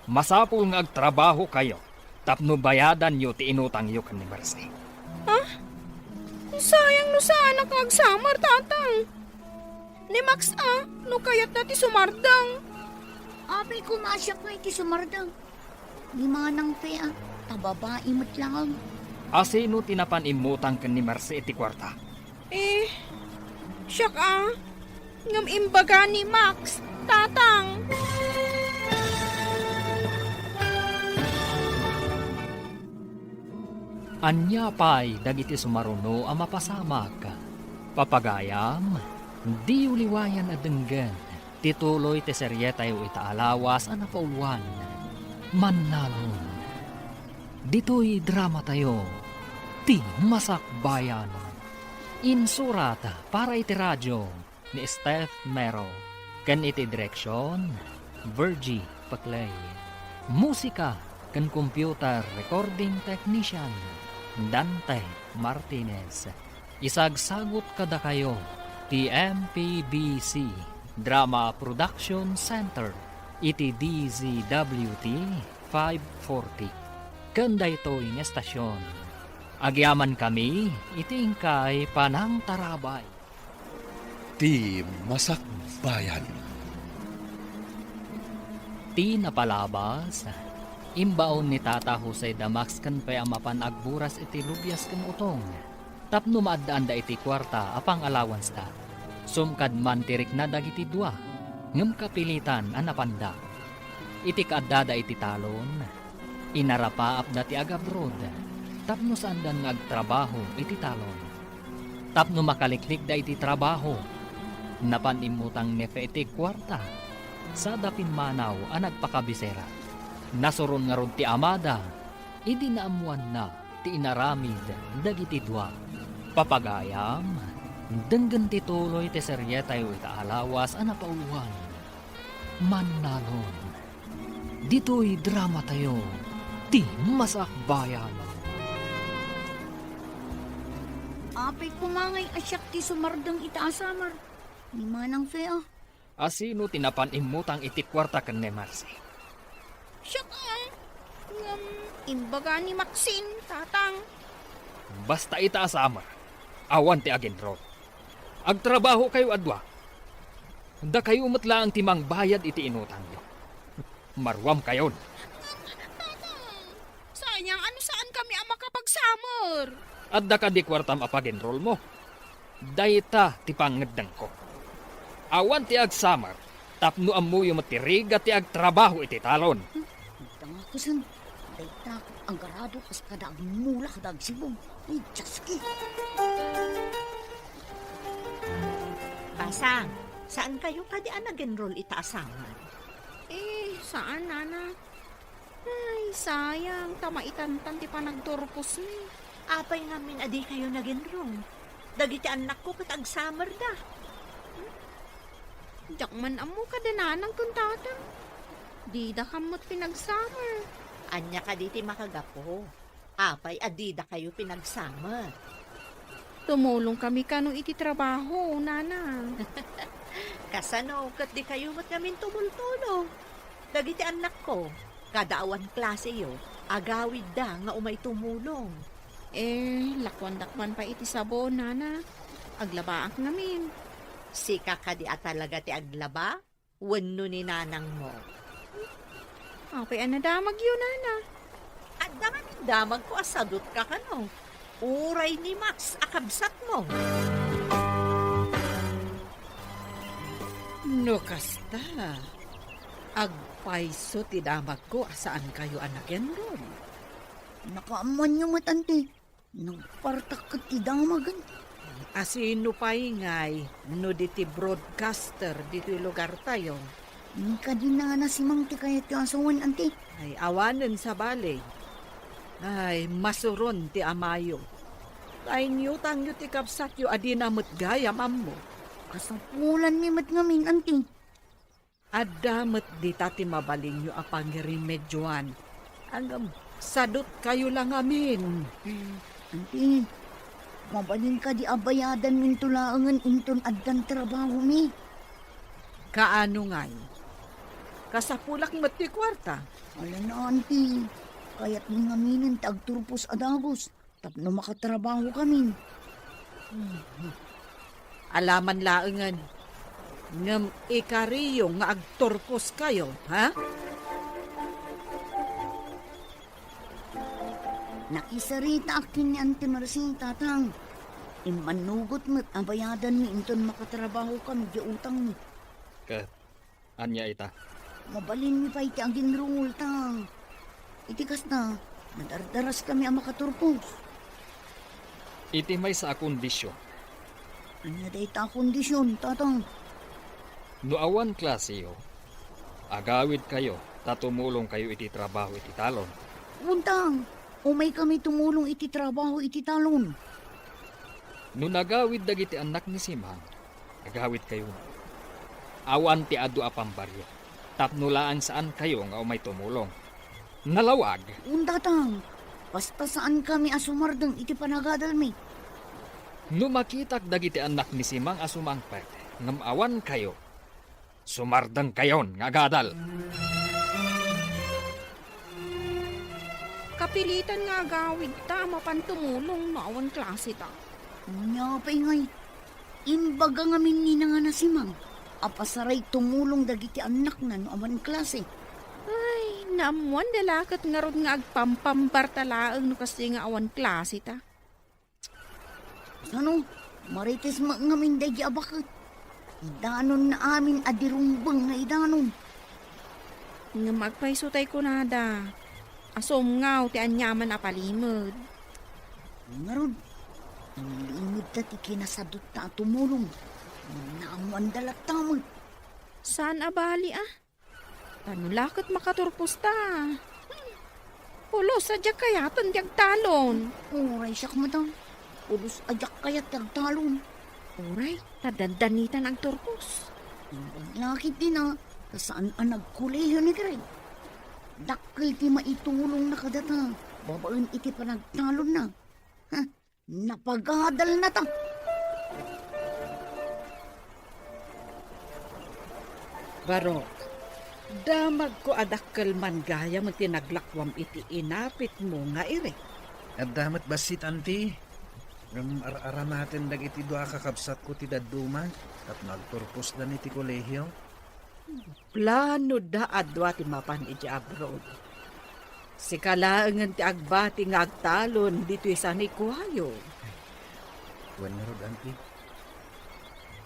Masapul nga agtrabahokayo tapno bayadanyo ti inutangyo ken ni Mercy. Ha? Sayang no saanak nga agsamer, Tatang. Ni Max a, no kayatna ti sumardeng. Apay koma a siak nga iti sumardeng. Ni Manang Fe a, ta babai met laeng. Asino ti napan immutang ken ni Mercy iti kuarta? Eh, siak a. Ngem imbaga ni Max, Tatang. Ania pay dagiti sumaruno a mapasamak? Papagayam, diyo liwayan a denggen ti tuloy ti serietayo ita a lawas a napauluan, Mannalon. Ditoy dramatayo, Ti Masakbayan. Insurat para iti radio ni Steph Mero, ken iti direksion, Virgie Paclay. Musika ken computer recording technician, Dante Martinez. Isagsagut kadakayo ti M P B C Drama Production Center iti D Z W T five forty. Ken daytoy nga estasion, agyamankami iti inkay panangtarabay. Ti Masakbayan. Ti napalabas, imbaon ni Tata Jose da Max ken pay a mapan agburas iti lubias ken utong tapno maaddaanda iti kuarta a pang-allowance-da. Sumkad man ti rikna dagiti dua, ngem kapilitan a napanda. Iti kaaddada iti talon, inarapaapda ti agabroad tapno saandan nga agtrabaho iti talon. Tapno makaliklikda iti trabaho, napan immutang ni Fe iti kuarta. Sada pimmanaw a nagpakabisera, nasuron ngarud ti amada idi naammoanna ti inaramid dagiti dua. Papagayam, denggen ti tuloy ti serietayo ita a lawas a napauluan, Mannalon. Ditoy dramatayo, Ti Masakbayan. Apay koma ngay a siak ti sumardeng ita a summer. Ni Manang Fe a. Asino ti napan immutang iti kuarta ken ni Mercy? Siak a. Ngem imbaga ni Maxine, Tatang. Basta ita a summer, awan ti agenrol. Agtrabahokayo a dua. Dakayo met laeng ti mangbayad iti inutangyo. Maruamkayon. Tatang, sayang a no saankami a makapag-summer. Adda kadi kuartam a pag-enroll mo? Dayta ti pangngeddengko. Awan ti ag-summer tapno ammoyo met ti rigat ti agtrabaho iti talon. Dangakusen, dayta ket agarado kas kada agmula kada agsibong. Ay, Dios ki! Basang, saankayo kadi a nag-enroll ita a summer? Eh, saan, Nana. Ay, sayang, ta maitantan ti panagturposmi. Apay ngamin a dikayo nag-enroll? Dagiti annakko ket ag-summerda. Hmm? Diak man ammo kada nanang ken tatang. Dida kan met pinag-summer. Ania kadi ti makagapu? Apay a didakayo pinag-summer? Tumulongkami kano iti trabaho, Nana. Kasano ket dikayo met ngamin tumultulong? Dagiti annakko, kada awan klaseyo, agawidda nga umay tumulong. Eh, lakuandak man pay iti sabon, nana. Aglabaak ngamin. Sika kadi a talaga ti aglaba? Wenno ni nanangmo? Apay a nadamagyo, nana? Adda ngamin damagko a sadutka kano. Uray ni Max a kabsatmo. No kasta, agpayso ti damagko a saankayo a nagenrod. Nakaammoanyo met, anti. Nagpartak ket ti damagen. A sino pay ngay no di ti broadcaster ditoy lugartayo? Ni kadi nana Simang ti kayatyo a sawen, anti? Ay, awanen sabali. Ay, masuron ti amayo. Ta inyutangyo ti kabsatyo a dina met gayam ammo. Kasapulanmi met ngamin, anti. Adda met dita ti mabalinyo a pangremedioan. Ngem, sadutkayo la ngamin. Hmm, anti, mabalin kadi a bayadanminto laengen inton addan trabahomi? Kaano ngay? Kasapulak met ti kuarta. Ala na, anti. Kayatmi ngaminen ti agturpos a dagus tapno makatrabahokamin. Alaman laengen, ngem ikariyo nga agturposkayo, ha? Nakisaritaak ken ni Auntie Mercy, Tatang. Immannugot met a bayadanmi inton makatrabahokami diay utangmi. Ket Ania ita? Mabalinmi pay ti aginrungol, Tang. Iti kasta, madardaraskami a makaturpos. Iti maysa a kondisyon. Ania dayta a kondisyon, Tatang? No awan klaseyo, agawidkayo ta tumulongkayo iti trabaho iti talon. Untang, umaykami tumulong iti trabaho iti talon. No nagawid dagiti annak ni Simang, agawidkayo. Awan ti adu a pambarrio, tapno laeng saankayo nga umay tumulong. Nalawag. Undatang, basta saankami a sumardeng iti panagadalmi. No makitak dagiti annak ni Simang a sumangpet, ngem awankayo, sumardengkayon nga agadal. Kapilitan nga agawidta a mapan tumulong no awan klaseta. Ania pay ngay, imbaga ngamin ni Nana Simang a pasaray tumulong dagiti annakna no awan klase. Ay, naammoanda la ket ngarud nga agpampambarta laeng no kastoy nga awan klaseta. Sano, Marites met ngamin daydi a baket. Idanonna amin a di rumbeng nga idanon. Ngem agpayso tay kunada, asumngaw ti aniaman a palimed. Ngarud, inlimedta ti kinasadutta a tumulong. Naammoanda latta met. Saan a bali, a? Ta no la ket makaturposta, hmm, pulos a diak kayaten ti agtalon. Uray siak met, a. Pulos a diak kayat ti agtalon. Uray, ta dandanitan agturpos. Imbag la ketdin, a, ta saan a nagkolehiyo ni Greg. Dakkel ti maitulongna kadata babaen iti panagtalonna. Ha? Napagadalnata. Barok, damagko a dakkel man gayam ti naglakuam iti inapitmo nga iri. Adda met bassit, Auntie. Ngem ar-aramaten dagiti dua a kakabsatko ti dadduma tapno agturposdan iti kolehio. Planoda a dua ti mapan idiay abroad. Sika laengen ti agbati nga agtalon ditoy sanikuayo. Wen ngarud, Auntie.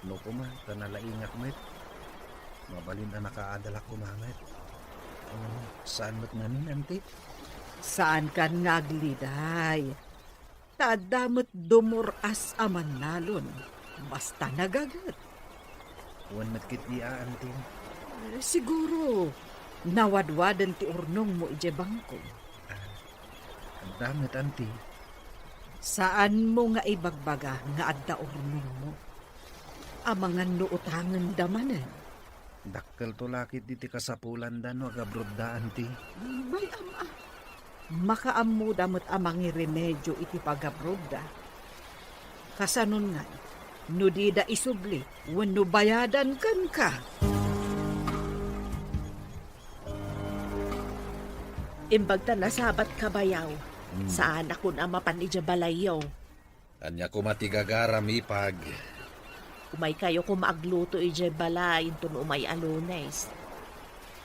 No koma, ta nalaingak met. Mabalin a nakaadalak koma met. Ano, saan met ngamin, Auntie? Saankan nga agliday. Ta adda met dumur-as a mannalon, basta nagaget. Wen met ketdi a, Auntie. Eh, siguro, nawadwaden ti urnongmo idiay bangko. Ah, adda met, Auntie. Saanmo nga ibagbaga nga adda urnongmo? Amangan no utangenda manen. Dakkelto la ketdi ti kasapulanda no agabrodda, Auntie. Bay, ama, makaammoda met a mangiremedio iti pagabrodda. Kasanon ngay, no dida isubli wenno bayadan kenka? Imbag ta nasabatka, bayaw, Hmm. Saanakon a mapan idiay balayyo. Ania koma ti gagaram, ipag? Umaykayo koma agluto idiay balay inton umay a Lunes.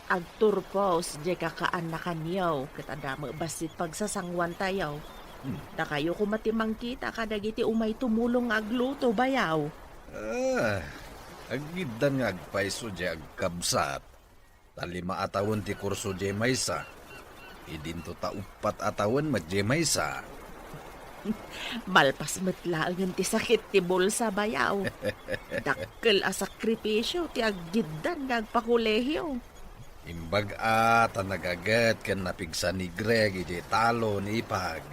Agturpos diay kakaanakanyo, ket adda met bassit pagsasanguantayo. Hmm. Dakayo koma ti mangkita kadagiti umay tumulong nga agluto, bayaw. Ah, aggiddan nga agpayso diay agkabsat. Ta lima a tawen ti kurso diay maysa. Idinto ta uppat a tawen met diay maysa. Malpas met laengen ti sakit ti bulsa, bayaw. Dakkel a sakripisio ti aggiddan nga agpakolehio. Imbag a ta nagaget ken napigsa ni Greg idiay talon, ipag.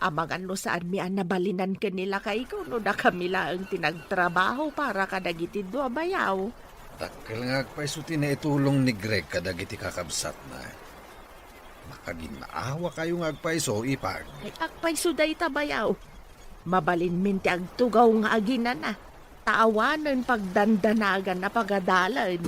Amangan no saanmi a nabalinan ken ni lakayko no dakami laeng ti nagtrabaho para kadagiti dua, bayaw. Dakkel nga agpayso ti naitulong ni Greg kadagiti kakabsatna. Makagin-aawakayo nga agpayso, ipag. Ay, agpayso dayta, bayaw. Mabalinmin ti agtugaw nga aginana, ta awanen pagdandanagan a pagadalen.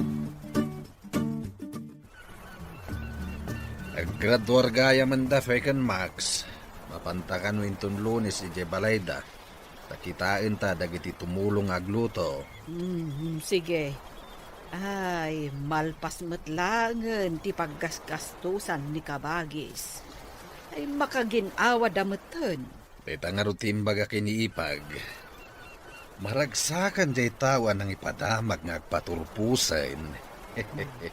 Aggraduar gayam enda pay ken Max. Mapanta kano inton Lunes idiay balayda. Ta kitaenta dagiti tumulong nga agluto. Mm, sige. Ay, malpas met laengen ti paggasgastosan ni kabagis. Ay, makagin-awada metten. Dayta ngarud ti imbaga ken ni ipag. Maragsakan diay tao a nangipadamag nga agpaturposen.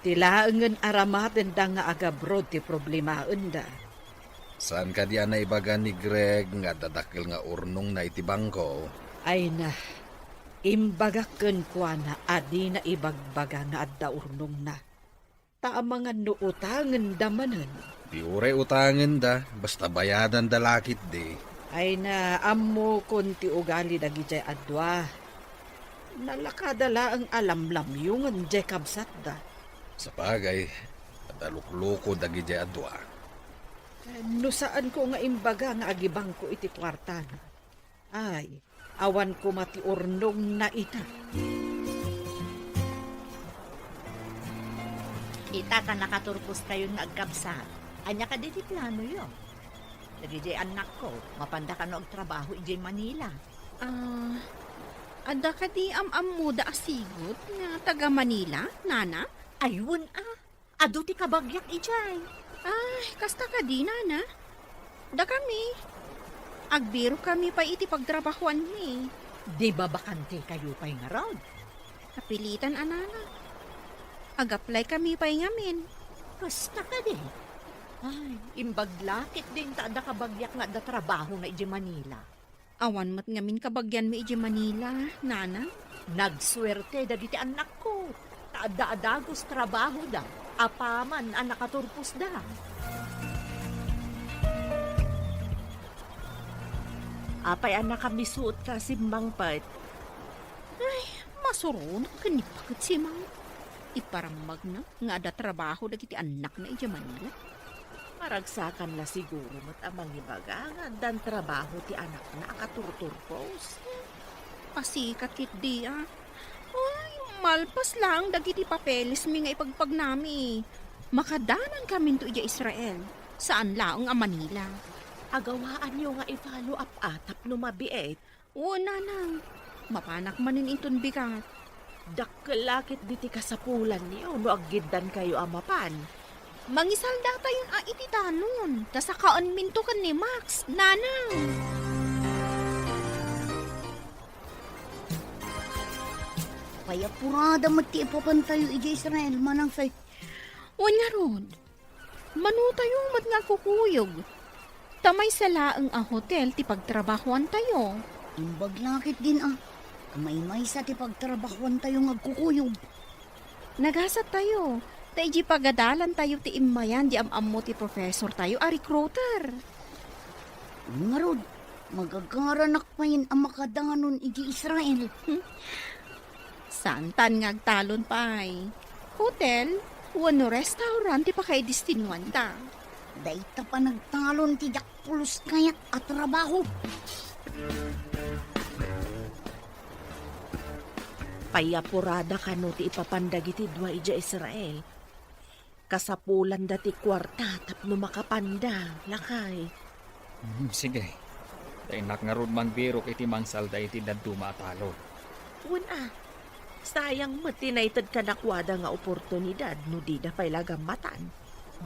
Ti laengen aramatenda nga agabrod ti problemaenda. Saan kadi a naibaga ni Greg nga adda dakkel nga urnongna iti bangko? Ay na, imbagak kenkuana a dina ibagbaga nga adda urnongna. Ta amangan no utangenda manen. Di uray utangenda, basta bayadanda la ketdi. Ay na, ammokon ti ugali dagidiay a dua. Nalakada laeng a lamlamyongen diay kabsatda. Sapagay, adda lukluko dagidiay a dua. No saanko nga imbaga nga agibangko iti kuartana. Ay, awan koma ti urnongna ita. Ita ta nakaturposkayon nga agkabsat. Ania kadi ti planoyo? Dagidiay annakko, mapanda kano agtrabaho idiay Manila. Ah, adda kadi am-ammoda a sigut nga taga Manila, nana? Ay, wen a. Adu ti kabagiak idiay. Ay, kasta kadi, nana? Dakami, agbirokami pay iti pagtrabahoanmi. Di mabakantekayo pay ngarud? Napilitan a, nana. Ag-apply kami pay ngamin. Kasta kadi? Ay, imbag la ketdin ta adda kabagiak nga adda trabahona idiay Manila. Awan met ngamin kabagianmi idiay Manila, nana. Nagsuerte dagiti annakko, ta adda a dagus trabahoda apaman a nakaturposda. Apay a nakamisuotka a simmangpet? Ay, masuronak ken ni Paket Simang. Iparammagna nga adda trabaho dagiti annakna idiay Manila. Maragsakan la siguro met a mangibaga nga addan trabaho ti anakna a katurturpos. Pasikat ketdi a. Ay, malpas laeng dagiti papelesmi nga ipagpagnami. Makadanankaminto idiay Israel, saan laeng a Manila. Agawaanyo nga i-follow up a tapno mabiit. Wen, nanang. Mapanak manen inton bigat. Dakkel la ketdi ti kasapulanyo no aggiddankayo a mapan. Mangisaldatayon a iti talon, ta sakaenminto ken ni Max, nanang. Payapurada met ti ipapantayo idiay Israel, manang Fe. Wen ngarud, manotayo met nga agkukuyog, ta maysa laeng a hotel ti pagtrabahoantayo. Imbag la ketdin a, ta maymaysa ti pagtrabahoantayo nga agkukuyog. Nagasattayo, ta idiay pagadalantayo ti immayan di am-ammo ti professortayo a recruiter. Ngarud, magagaranak payen a makadanon idiay Israel. Saantan nga agtalon pay. Hotel wenno restaurant ti pakaidestinoanta. Dayta panagtalon ti diak pulos kayat a trabaho. Payapurada kano ti ipapan dagiti dua idiay Israel. Kasapulanda ti kuarta tapno makapanda, lakay. Hmm, sige. Ta innak ngarud mangbirok iti mangsalda iti dadduma a talon. Wen a, sayang met ti naited kadakuada nga oportunidad no dida pay la gammatan.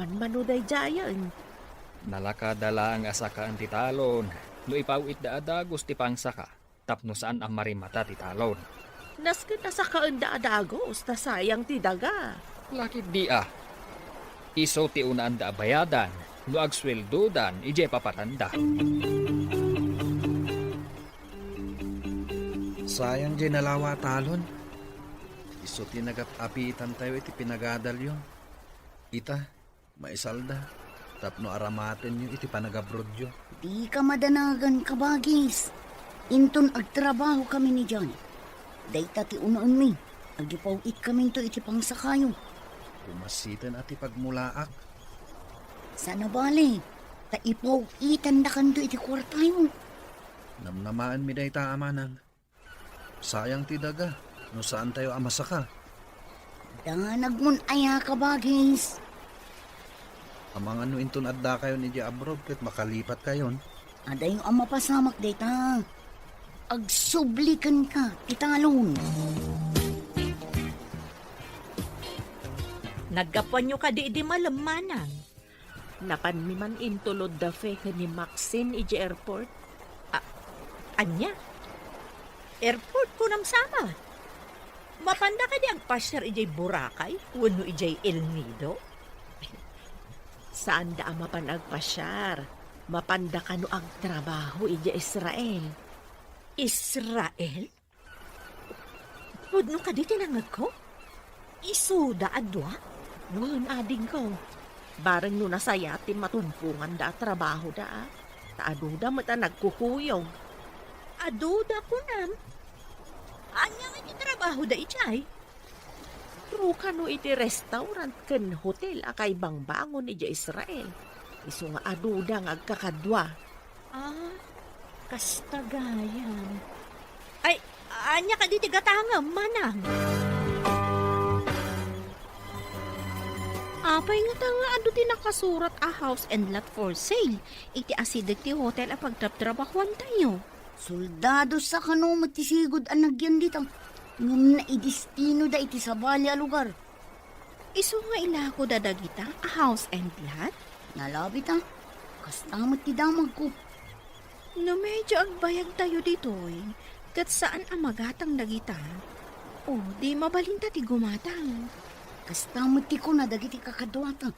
Manmano daydiayen. Nalakada laeng a sakaen ti talon no ipaw-itda a dagus ti pangsaka tapno saan a marimata ti talon. Nasken a sakaenda a dagus ta sayang ti daga. Lakit di a. Isu ti unaanda a bayadan no agsueldodan idiay papatanda. Sayang diay nalawa a talon. Isu ti nagap-apitantayo iti pinagadalyo. Ita, maisalda tapno aramatenyo iti panagabrodyo. Dika madanagan, kabagis. Inton agtrabahokami idiay, dayta ti unaenmi. Agipaw-itkaminto iti pangsakayo. Kumasiten a ti pagmulaak. Saan a bale, ta ipaw-itandakanto iti kuartayo. Namnamaenmi dayta, amanang. Sayang ti daga no saantayo a masaka. Danagmon aya, kabagis? Amangan no inton addakayon idiay abroad ket makalipatkayon. Adayo a mapasamak dayta. Agsubli kenka ti talon. Naggapuanyo kadi idi malem, manang? Napanmi man intulod da Fe ken ni Maxine idiay airport. A-, ania? Airport, kunam sama? Mapanda kadi agpasiar idiay Boracay wenno idiay El Nido? Saanda a mapan agpasiar. Mapanda kano agtrabaho idiay Israel. Israel? Pudno kadi ti nangngegko? Isuda a dua? Wen, adingko. Bareng no nasayaat ti matumponganda a trabahoda, a. Ta aduda met a nagkukuyog. Aduda, kunam? Ania nga ti trabahoda idiay? Crew kano iti restaurant ken hotel a kaibangbangon idiay Israel. Isu nga aduda nga agkakadua. Ah, kasta gayam. Ay, ania kadi ti gatangem, manang? Apay ngata nga adu ti nakasurat a house and lot for sale iti asideg ti hotel a pagtrabtrabahuantayo? Soldado sa kano met ti sigud a nagyan dita, ngem naidestinoda iti sabali a lugar. Isu nga ilakoda dagita a house and lot? Nalabit a, kasta met ti damagko. No medyo agbayagtayo ditoy, ket saan a magatang dagita, o di mabalinta ti gumatang. Kasta met ti kuna dagiti kakaduata.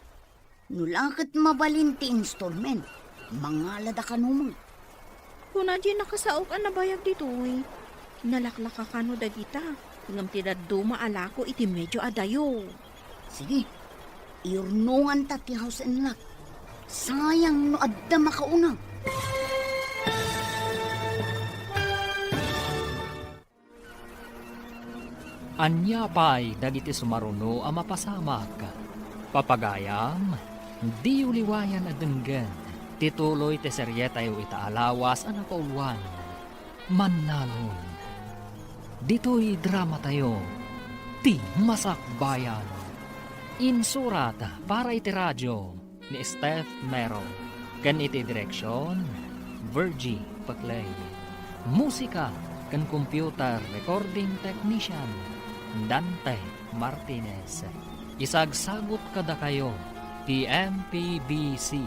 No la ket mabalin ti installment, mangalada kano met. Kuna diay nakasaok a nabayag ditoy, nalaklaka kano dagita, ngem ti dadduma a lako iti medyo adayo. Sige, iyurnonganta ti house and lot. Sayang no adda makauna. Ania pay dagiti sumaruno a mapasamak? Papagayam, diyo liwayan a denggen ti tuloy ti serietayo ita a lawas a napauluan, Mannalon. Ditoy dramatayo, Ti Masakbayan. Insurat para iti radio ni Steph Mero, ken iti direksion, Virgie Paclay. Musika ken computer recording technician, Dante Martinez. Isagsagut kadakayo ti M P B C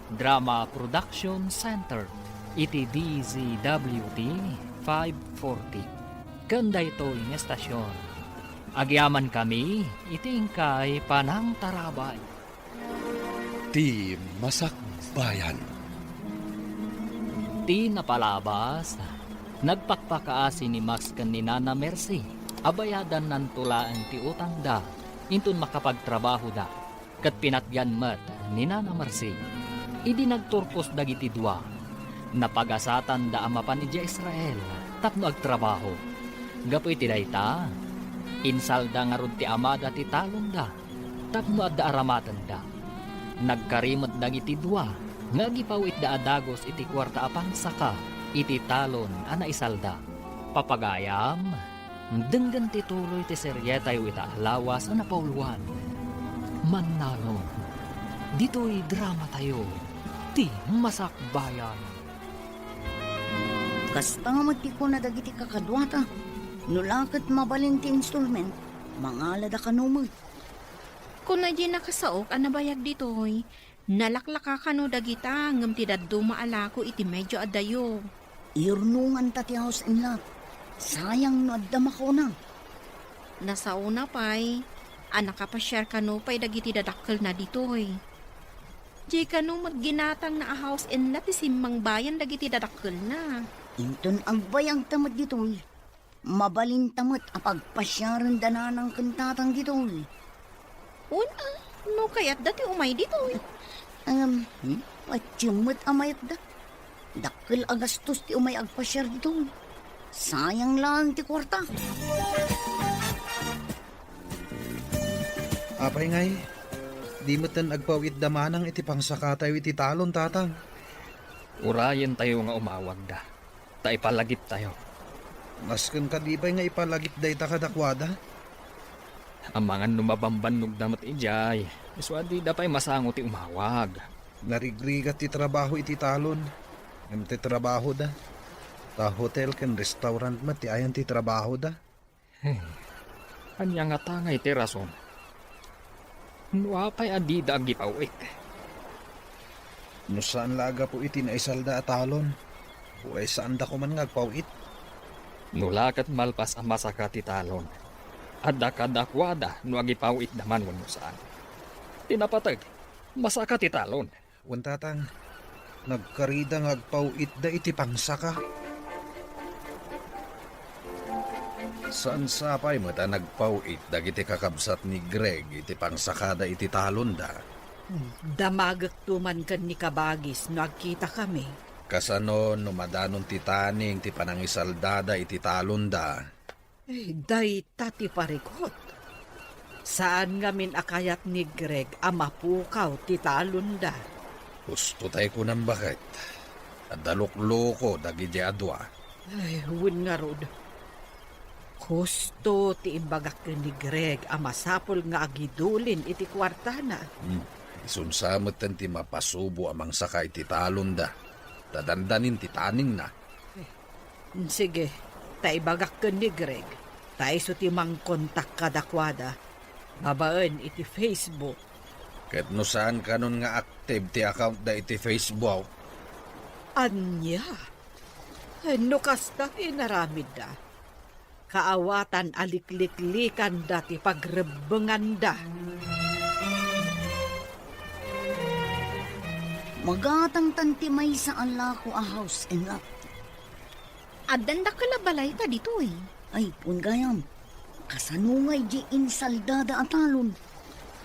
Drama Production Center iti D Z W T five forty. Ken daytoy nga estasion, agyamankami iti inkay panangtarabay. Ti Masakbayan. Ti napalabas, nagpakpakaasi ni Max ken ni Nana Mercy a bayadannanto laeng ti utangda inton makapagtrabahoda, ket pinatgan met ni Nana Mercy. Idi nagturkos dagiti dua, napagasatanda a mapan idiay Israel tapno agtrabaho. Gapu iti dayta, insalda ngarud ti amada ti talonda tapno adda aramatenda. Nagkari met dagiti dua nga agipaw-itda a dagus iti kuarta a pangsaka iti talon a naisalda. Papagayam, denggen ti tuloy ti serietayo ita a lawas a napauluan. Mannano, ditoy dramatayo, ti Masakbayan. Kasta met ti kuna dagiti kakaduata, no la ket mabalin ti installment, mangalada kano met. Kuna diay nakasaok a nabayag ditoy, nalaklaka kano dagita ngem ti dadduma a lako iti medio adayo. Iyurnonganta ti house and lot. Sayang no adda makauna. Nasaona pay a nakapasiar kano pay dagiti dadakkelna ditoy. Di kano met ginatangna a house and lot ti simmangbayan dagiti dadakkelna. Inton agbayagta met ditoy, mabalinta met a pagpasiarenda nanang ken tatang ditoy. Wen a, no kayatda ti umay ditoy. Ngem, hmm, patiem met a mayatda. Dakkel a gastos ti umay agpasiar ditoy. Sayang laeng ti kuarta. Apay ngay, di metten agpaw-itda manang iti pangsakatayo iti talon, tatang? Urayentayo nga umawagda, ta ipalagittayo. Masken kadi pay nga ipalagip dayta kadakuada? Amangan no mabambannogda met idiay, isu a dida pay masango ti umawag. Narigrigat ti trabaho iti talon, ngem ti trabahoda, ta hotel ken restaurant met ti ayan ti trabahoda. Hey, ania ngata ngay ti rason? No apay a dida agipaw-it? No saan la a gapu iti naisalda a talon, uray saanda koman nga agpaw-it. No la ket malpas a masaka ti talon, adda kadakuada no agipaw-itda man wenno saan. Ti napateg, masaka ti talon. Wen, tatang, nagkarida nga agpaw-itda iti pangsaka. Saan sapay met a nagpaw-it dagiti kakabsat ni Greg iti pangsakada iti talonda? Damagekto man ken ni Kabagis no agkitakami. Kasano no madanon ti taning ti panangisaldada iti talonda? Ay, dayta ti parigot. Saan ngamin a kayat ni Greg a mapukaw ti talonda. Husto tay kunam, baket, adda lukloko dagidi a dua. Ay, wen ngarud. Husto ti imbagak ken ni Greg a masapul nga agidulin iti kuartana. Hmm. Isunsa metten ti mapasubo a mangsaka iti talonda, ta dandanin ti taningna. Sige, ta ibagak ken ni Greg, ta isu ti mangkontak kadakuada babaen iti Facebook. Ket no saan kanon nga active ti accountda iti Facebook? Ania? No kasta ti inaramidda, kaawatan a likliklikanda ti pagrebbenganda. Magatangtan ti maysa a lako a house and lot. Addan dakkel a balay ta ditoy. Ay, pun gayam. Kasano ngay di insaldada a talon?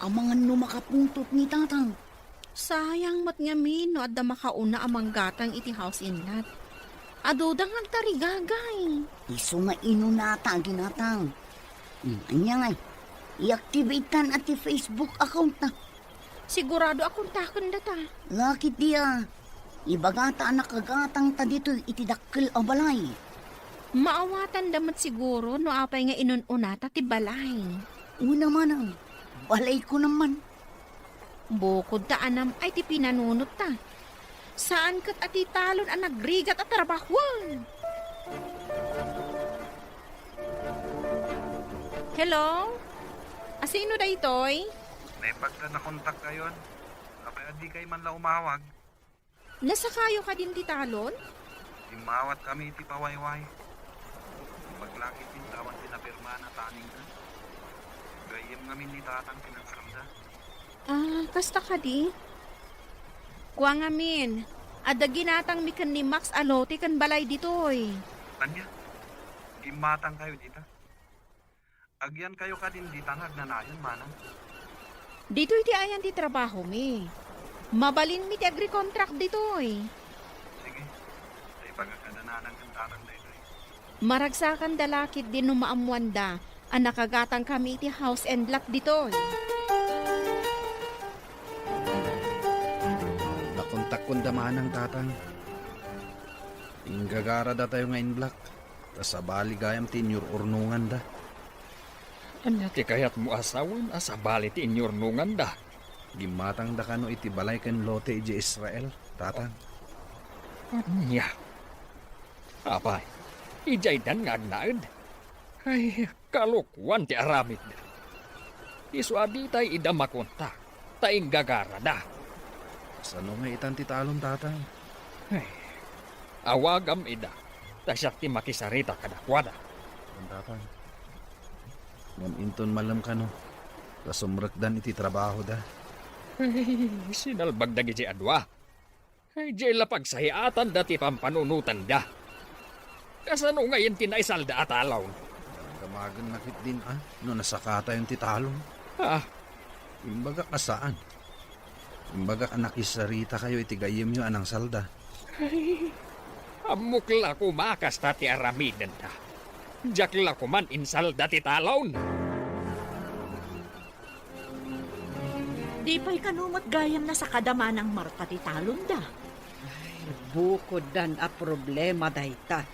Amangan no makapungtot ni tatang. Sayang met ngamin no adda makauna a manggatang iti house and lot. Aduda nga agtarigagay. Isu nga inunata a ginatang. Hmm, ania ngay? I-activate-an a ti Facebook account-na. Sigurado a kontakendata. Lakit dia. Ibagata a nakagatangta ditoy iti dakkel a balay. Maawatanda met siguro no apay nga inun-unata ti balay. Una manang, balayko naman. Bukod ta anam ay ti pinanunotta. Saan ket a ti talon a nagrigat a trabahuan. Hello? Asino daytoy? Naimbag ta nakontakkayon. Apay a dikay man la umawag? Nasakayo kadin ti talon? Immawat kami iti pawayway. Imbag lakit ti intawan ti napirmana taningna. Gayyem ngamin ni tatang ti nagsaramda. Ah, kasta kadi? Kua ngamin, adda ginatangmi ken ni Max a lote ken balay ditoy. Ania? Gimmatangkayo dita? Agyankayo kadin dita nga agnanayon, manang? Ditoy ti ayan ti trabahomi. Mabalinmi ti agrecontract ditoy. Sige. Ta ibagak kada nanang ken tatang daytoy. Maragsakanda la ketdi no maammoanda a nakagatangkami iti house and lot ditoy. Nakontakkon da manang, tatang. Inggagarada tayo nga inblak. Ta sabali gayam ti inyur-urnonganda. Ania ti kayatmo a sawen a sabali ti inyurnonganda? Gimmatangda kano iti balay ken lote idiay Israel, Tatang. Ania? Apay, idiaydan nga agnaed? Ay, kalokuan ti aramidda. Isu a ditay ida makontak, ta inggagarada. Sano nga itan ti talon, Tatang? Ay, awagam ida, ta siak ti makisarita kadakuada. Tatang, ngem inton malem kano, ta sumrekdan iti trabahoda. Ay, sinalbag dagiti a dua. Ay, diay la pagsayaatanda ti pampanunotanda. Kasano ngayen ti naisalda a talon? Damagenna ketdin a no nasakatayon ti talon. Ah. Imbagak a saan. Imbagak a nakisarita kayo iti gayyemyo a nangsalda. Ay, ammok la koma kasta ti aramidenda. Diak la koman insalda ti talon. Di pay kano met gayam nasakada manang Marta ti talonda? Ay, bukoddan a problema dayta.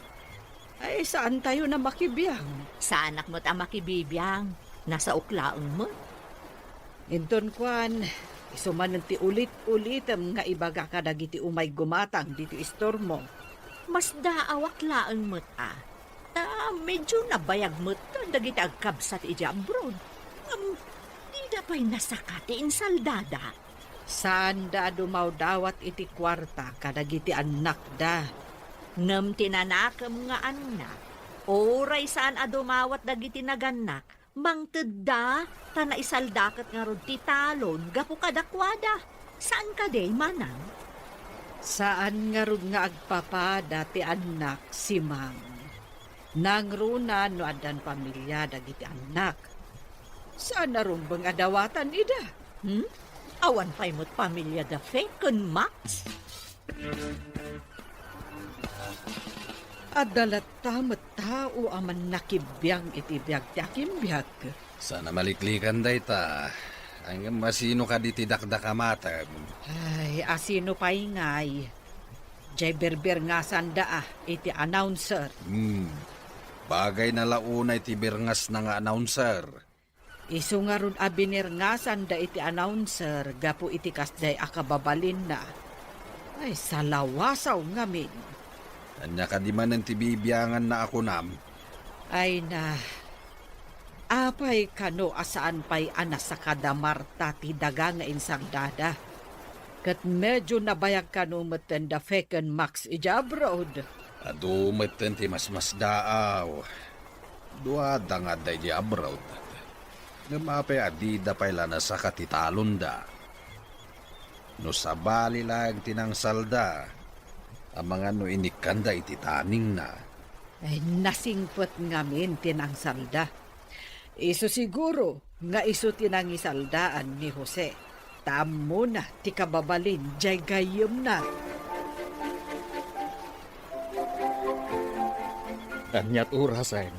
Ay, saantayon a makibiang. Saanak met a makibibiang. Nasaok laeng met. Inton kuan, isu manen ti ulit-ulitem nga ibaga kadagiti umay gumatang ditoy istormo. Masdaawak laeng met a. Ta medyo nabayag met dagiti agkabsat idiay abroad. Ngem dida pay nasaka ti insaldada. Saanda a dumawdawat iti kuarta kadagiti annakda. Ngem ti nanakem nga annak, uray saan a dumawat dagiti nagannak, mangtedda, ta naisalda ket ngarud ti talon gapu kadakuada. Saan kadi, manang? Saan ngarud nga agpapada ti annak, Simang. Nangruna no addan pamilia dagiti annak. Saan a rumbeng a dawatan ida. Hmm? Awan pay met pamilia da Fe ken Max? Adda latta met tao a mannakibiang iti biag ti akimbiag. Saan a maliklikan dayta. Ngem asino kadi ti dakdakamatem? Ay, asino pay ngay? Jay berberngasanda a iti announcer. Hmm. Bagayna la unay ti berngasna nga announcer. Isu ngarud a binerngasanda iti announcer gapu iti kasdiay a kababalinna. Ay, salawasaw ngamin. Ania kadi manen ti bibianganna a kunam? Ay na, apay kano a saan pay a nasakada Marta ti daga nga insaldada? Ket medyo nabayag kano metten da Fe ken Max idiay abroad. Adu metten ti masmasdaaw. Duada nga adda idiay abroad. Ngem apay a dida pay la nasaka ti talonda? No sabali laeng ti nangsalda, amangan no inikkanda iti taningna. Ay, nasingpet ngamin ti nangsalda. Isu siguro nga isu ti nangisaldaan ni Jose, ta ammona ti kababalin jay gayyemna. Aniat orasen?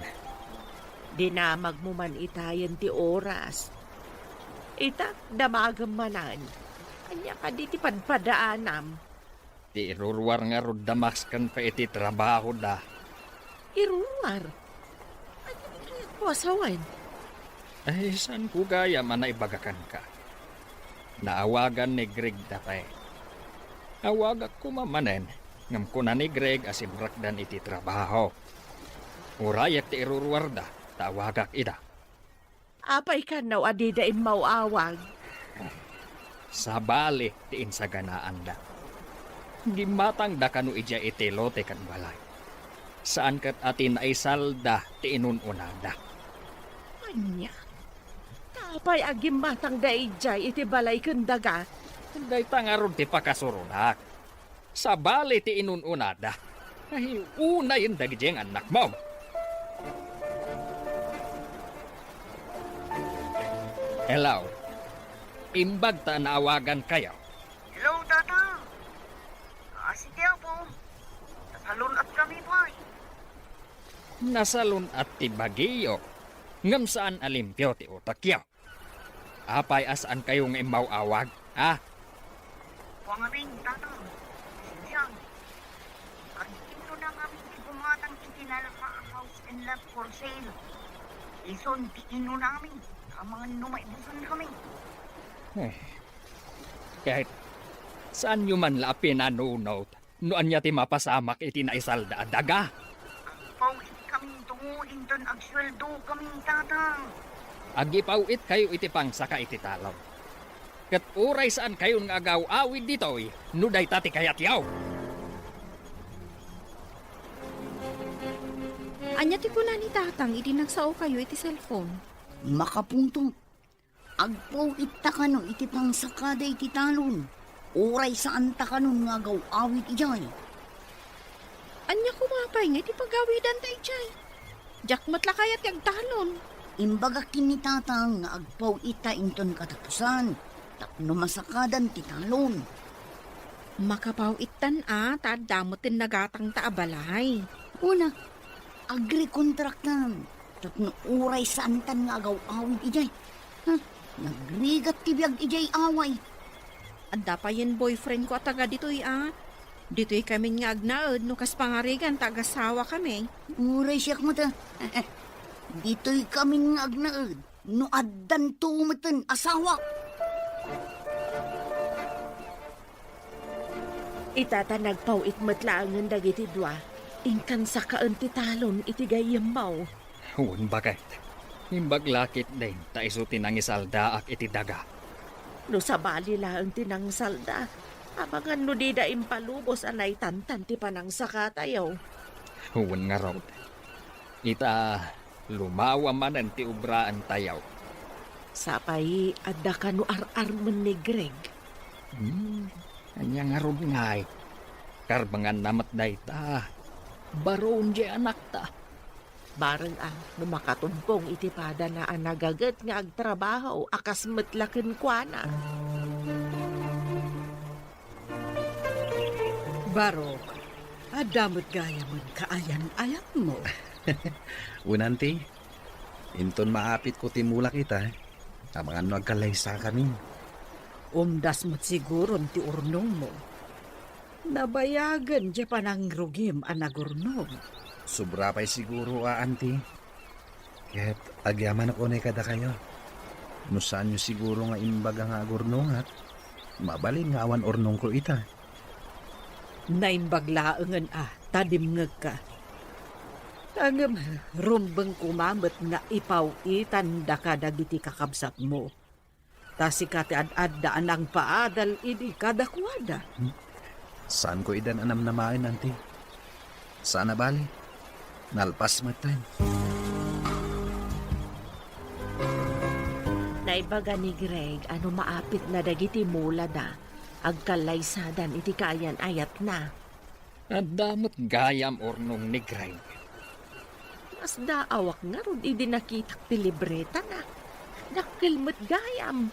Dinamagmo man itayen ti oras. Ita, damagem manen. Ania kadi ti padpadaanam? Ti iruruar ngarud da Max ken Fe iti trabahoda. Iruruar? Ania ti kayatmo a sawen? Ay, saanko gayam a naibaga kenka. Naawagan ni Greg da Fe. Awagak koma manen, ngem kuna ni Greg a simrekdan iti trabaho. Urayek ti iruruarda, ta awagak ida. Apay kano a dida immaw-awag? Sabali ti insaganaanda. Gimmatangda kano idiay iti lote ken balay. Saan ket a ti naisalda ti inun-unada. Ania? Ta apay a gimmatangda idiay iti balay ken daga? Dayta ngarud ti pakasuronak. Sabali ti inun-unada. Ay, unayen dagiti nga annakmo. Hello. Imbag ta naawagankayo. Hello, Tata. Asi ti Apo. Nasalun-atkami pay. Nasalun-at ti bagiyo, ngem saan a limpio ti utekyo. Apay a saankayo nga immaw-awag, ha? Wen ngamin, Tata. Sibian. Agkinuna ngamin ti gumatang iti nalaka a house and lot for sale. Isun ti inunami, amangan no maibusan kami. Eh, ket saanyo man la a pinanunot no ania ti mapasamak iti naisalda a daga? Agpaw-it kami, tungo inton agsueldo kami, Tatang. Agipaw-itkayo iti pangsaka iti talon. Ket uray saankayon nga agaw-awid ditoy no dayta ti kayatyo. Ania ti kuna ni Tatang idi nagsaokayo iti cellphone? Makapunto. Agpaw-itta kano iti pangsakada iti talon. Uray saanta kanon nga agaw-awid idiay. Ania koma pay nga iti pagawidanta idiay? Diak met la kayat nga agtalon. Imbagak ken ni Tatang nga agpaw-itta inton katapusan, tapno masakadan ti talon. Makapaw-ittan a, ta adda met ti nagatangta a balay. Una, agrekontraktan, tapno uray saantan nga agaw-awid idiay. Huh, nagrigat ti biag idiay away. Adda payen boyfriend ko a taga ditoy a. Ditoy kamin nga agnaed no kas pangarigan ta agasawa kami. Uray siak met a. Ditoy kamin nga agnaed no addanto meten asawa. Ita ta nagpaw-it met laengen dagiti dua, inkan sakaen ti talon iti gayyemmo. Wen, baket. Imbag la ketdin ta isu ti nangisaldaak iti daga. No sabali laeng ti nangsalda, amangan no dida impalubos a naitantan ti panangsakatayo. Wen ngarud. Ita, lumawa manen ti obraentayo. Sapay, adda kano ar-armen ni Greg? Hmm, ania ngarud ngay? Karbenganna met dayta. Baron diay anakta. Bareng a, no makatumpong iti padana a nagaget nga agtrabaho a kas met la kenkuana. Barok, adda met gayamen kaayan-ayatmo. Wen, Auntie, inton maapitko ti mulak ita, amangan no agkallaysa kami. Umdas met siguron ti urnongmo. Nabayagen diay panangrugim a nagurnong. Sobra pay siguro a, Auntie. Ket agyamanak unay kadakayo. No saanyo siguro nga imbaga nga agurnongak, mabalin nga awan urnongko ita. Naimbag laengen a ta dimngegka. Ngem rumbeng koma met nga ipaw-itandaka dagiti kakabsatmo. Ta sika ti ad-adda a nangpaadal idi kadakuada. Hmm? Saanko idan a namnamaen, Auntie. Saan a bale. Nalpas metten. Naibaga ni Greg a no maapitna dagiti mulada, agkallaysadan iti kaayan-ayatna. Adda met gayam urnong ni Greg. Nasdaawak ngarud idi nakitak ti libretana. Dakkel met gayam.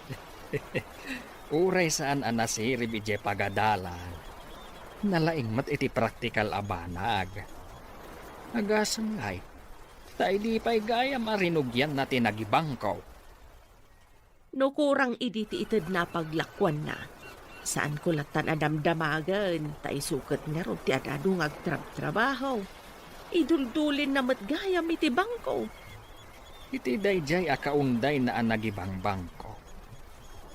Uray saan a nasirib idiay pagadalan, nalaing met iti praktikal a banag. Agasem ngay, ta idi pay gayam a rinugianna ti nagibangko. No kurang idi ti itedna a paglakuanna, saanko lattan a damdamagen, ta isu ket ngarud ti ad-adu nga agtrabtrabaho. Iduldulinna met gayam iti bangko. Iti daydiay a kaundayna a nagibangbangko,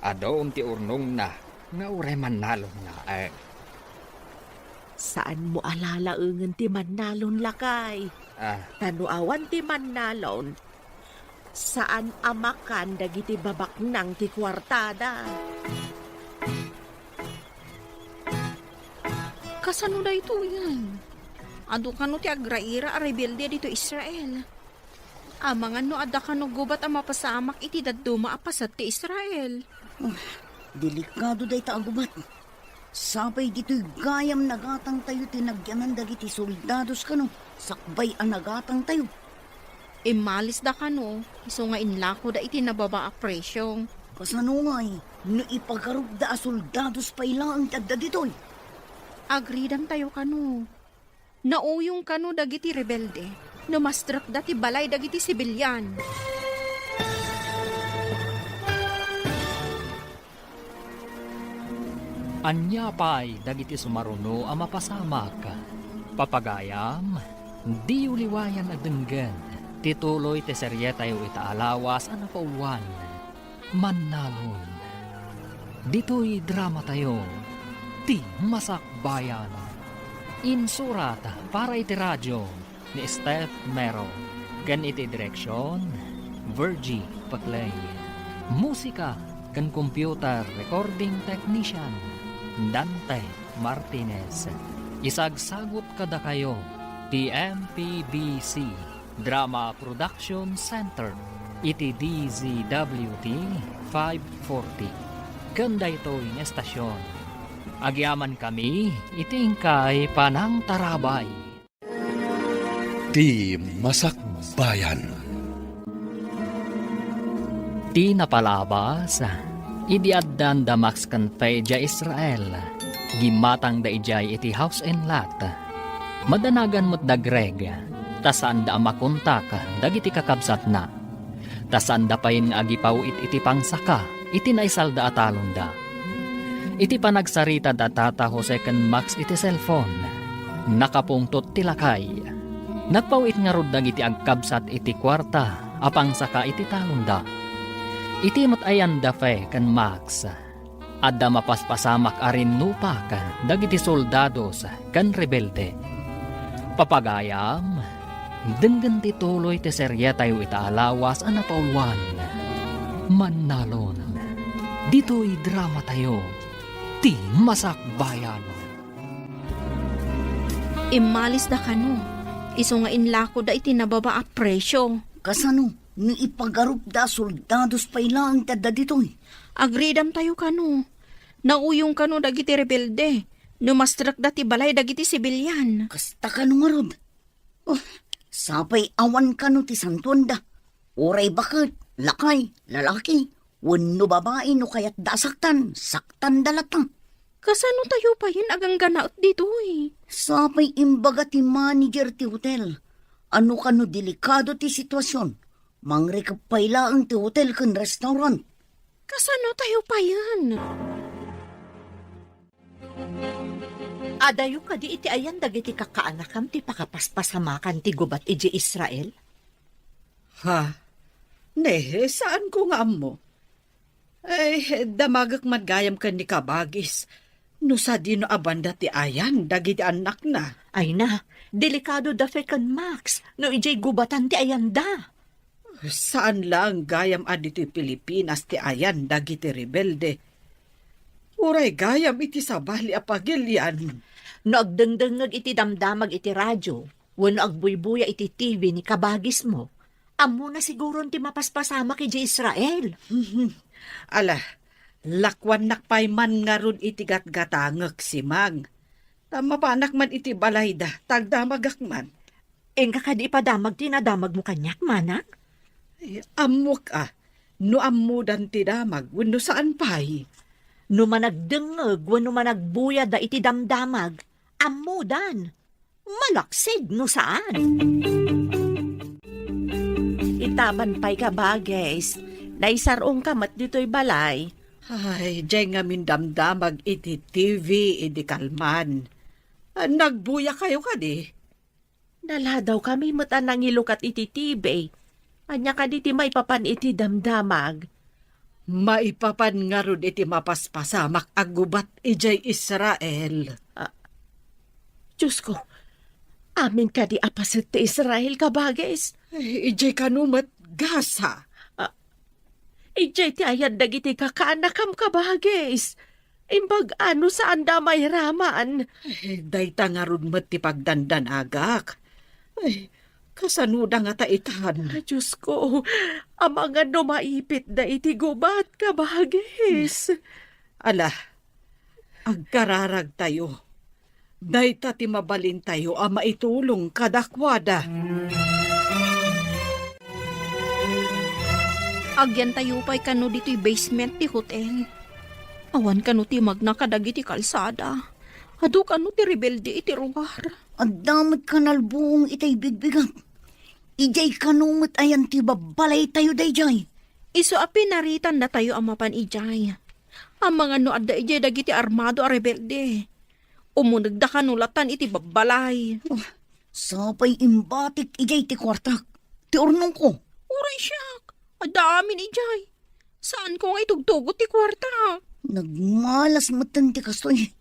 adun ti urnongna nga uray mannalon laeng. Saanmo a lalaengen ti mannalon, lakay. Ah. Ta no awan ti mannalon, saan a makan dagiti babaknang ti kuartada. Kasano daytoyen? Adu kano ti agraira a rebelde ditoy Israel. Amangan no adda kano gubat a mapasamak iti dadduma a paset ti Israel. Ah, delikado dayta a gubat. Sapay ditoy gayam nagatangtayo ti nagyaman dagiti soldados kano sakbay a nagatangtayo. Immalisda kano, isu nga inlakoda iti nababa a presio. Kasano ngay no ipagarupda a soldados pay laeng ti adda ditoy? Agridantayo kano. Nauyong kano dagiti rebelde no mastrekda ti balay dagiti sibilian. Ania pay dagiti sumaruno a mapasamak? Papagayam, diyo liwayan a denggen. Ti tuloy ti serietayo ita a lawas a napauluan, Mannalon. Ditoy dramatayo, Ti Masakbayan. Insurat para iti radio ni Steph Mero, ken iti direksion, Virgie Paclay. Musika ken computer recording technician, Dante Martinez. Isagsagut kadakayo ti M P B C Drama Production Center iti D Z W T five forty. Ken daytoy nga estasion, agyamankami iti inkay panangtarabay. Ti Masakbayan. Ti napalabas, idi addan da Max ken Fe idiay Israel, gimmatangda idiay iti house and lot. Madanagan met da Greg, ta saanda a makontak dagiti kakabsatna. Ta saanda payen nga agipawit iti pangsaka iti naisalda a talonda. Iti panagsarita da Tata Jose ken Max iti cellphone, nakapungtot ti lakay. Nagpawit ngarud dagiti agkabsat iti kuarta a pangsaka iti talonda. Iti met ayan da Fe ken Max, adda mapaspasamak a rinnupak dagiti soldados ken rebelde. Papagayam, denggen ti tuloy ti serietayo ita a lawas a napauluan, Mannalon. Ditoy dramatayo, Ti Masakbayan. Immalisda kano, isu nga inlakoda iti nababa a presio. Kasano no ipagarupda a soldados pay laeng ti adda ditoy? Agridamtayo kano. Nauyong kano dagiti rebelde no mastrekda ti balay dagiti sibilian. Kasta kano ngarud? Oh, sapay awan kano ti santuanda. Uray baket, lakay, lalaki, wenno babai no kayatda a saktan, saktanda latta. Kasano tayo payen agangganaet ditoy? Sapay imbaga ti manager ti hotel a no kano delikado ti situasion, mangrikep pay laeng ti hotel ken restaurant. Kasano tayo payen? Adayo kadi iti ayan dagiti kakaanakam ti pakapaspasamakan ti gubat idiay Israel? Ha? Ne, saanko nga ammo. Eh, damagek man gayam ken ni Kabagis no sadino a banda ti ayan dagiti annakna. Ay na, delikado da Fe ken Max no idiay gubatan ti ayanda. Saan laeng gayam a ditoy Pilipinas ti ayan dagiti rebelde. Uray gayam iti sabali a pagilian. No agdengdengngeg iti damdamag iti radio, wenno agbuybuya iti T V ni kabagismo, ammona siguron ti mapaspasamak idiay Israel. Ala, lakuannak pay man ngarud iti gatgatangek, Simang. Ta mapanak man iti balayda, ta agdamagak man. Inka kadi ipadamag ti nadamagmo kaniak, manang? Ay, ammok a, no ammodan ti damag, wenno saan pay. No managdengngeg wenno managbuyada iti damdamag, ammodan. Malaksid no saan. Itaban pay, Kabagis, naisar-ongka met ditoy balay. Ay, diay ngamin damdamag iti T V idi kalman. Nagbuyakayo kadi? Naladawkami met a nangilukat iti T V. Ania kadi ti maipapan iti damdamag? Maipapan ngarud iti mapaspasamak a gubat idiay Israel. Ah, Diosko, amin kadi a paset ti Israel, Kabagis? Eh, idiay kano met Gaza. Ah, Idiay ti ayan dagiti kakaanakam, Kabagis. Imbag-a no saanda a mairaman. Eh, dayta ngarud met ti pagdandanagak. Ay, kasanoda ngata itan? Ah, Diosko, amangan no maipitda iti gubat, Kabagis. Ala, agkararagtayo. Dayta ti mabalintayo a maitulong kadakuada. Agyantayo pay kano ditoy basement ti hotel. Awan kano ti magna kadagiti kalsada. Adu kano ti rebelde iti ruar. Adda met kanalbuong itay bigbigak. Idiay kano met ayan ti babbalaytayo daydiay. Isu a pinaritandatayo a mapan idiay. Amangan no adda idiay dagiti armado a rebelde. Umunegda kano latan iti babbalay. Oh, sapay imbatik idiay ti kuartak. ti urnongko. Uray siak, adda amin idiay. Saanko nga itugtugot ti kuarta. Nagmalas metten ti kastoy.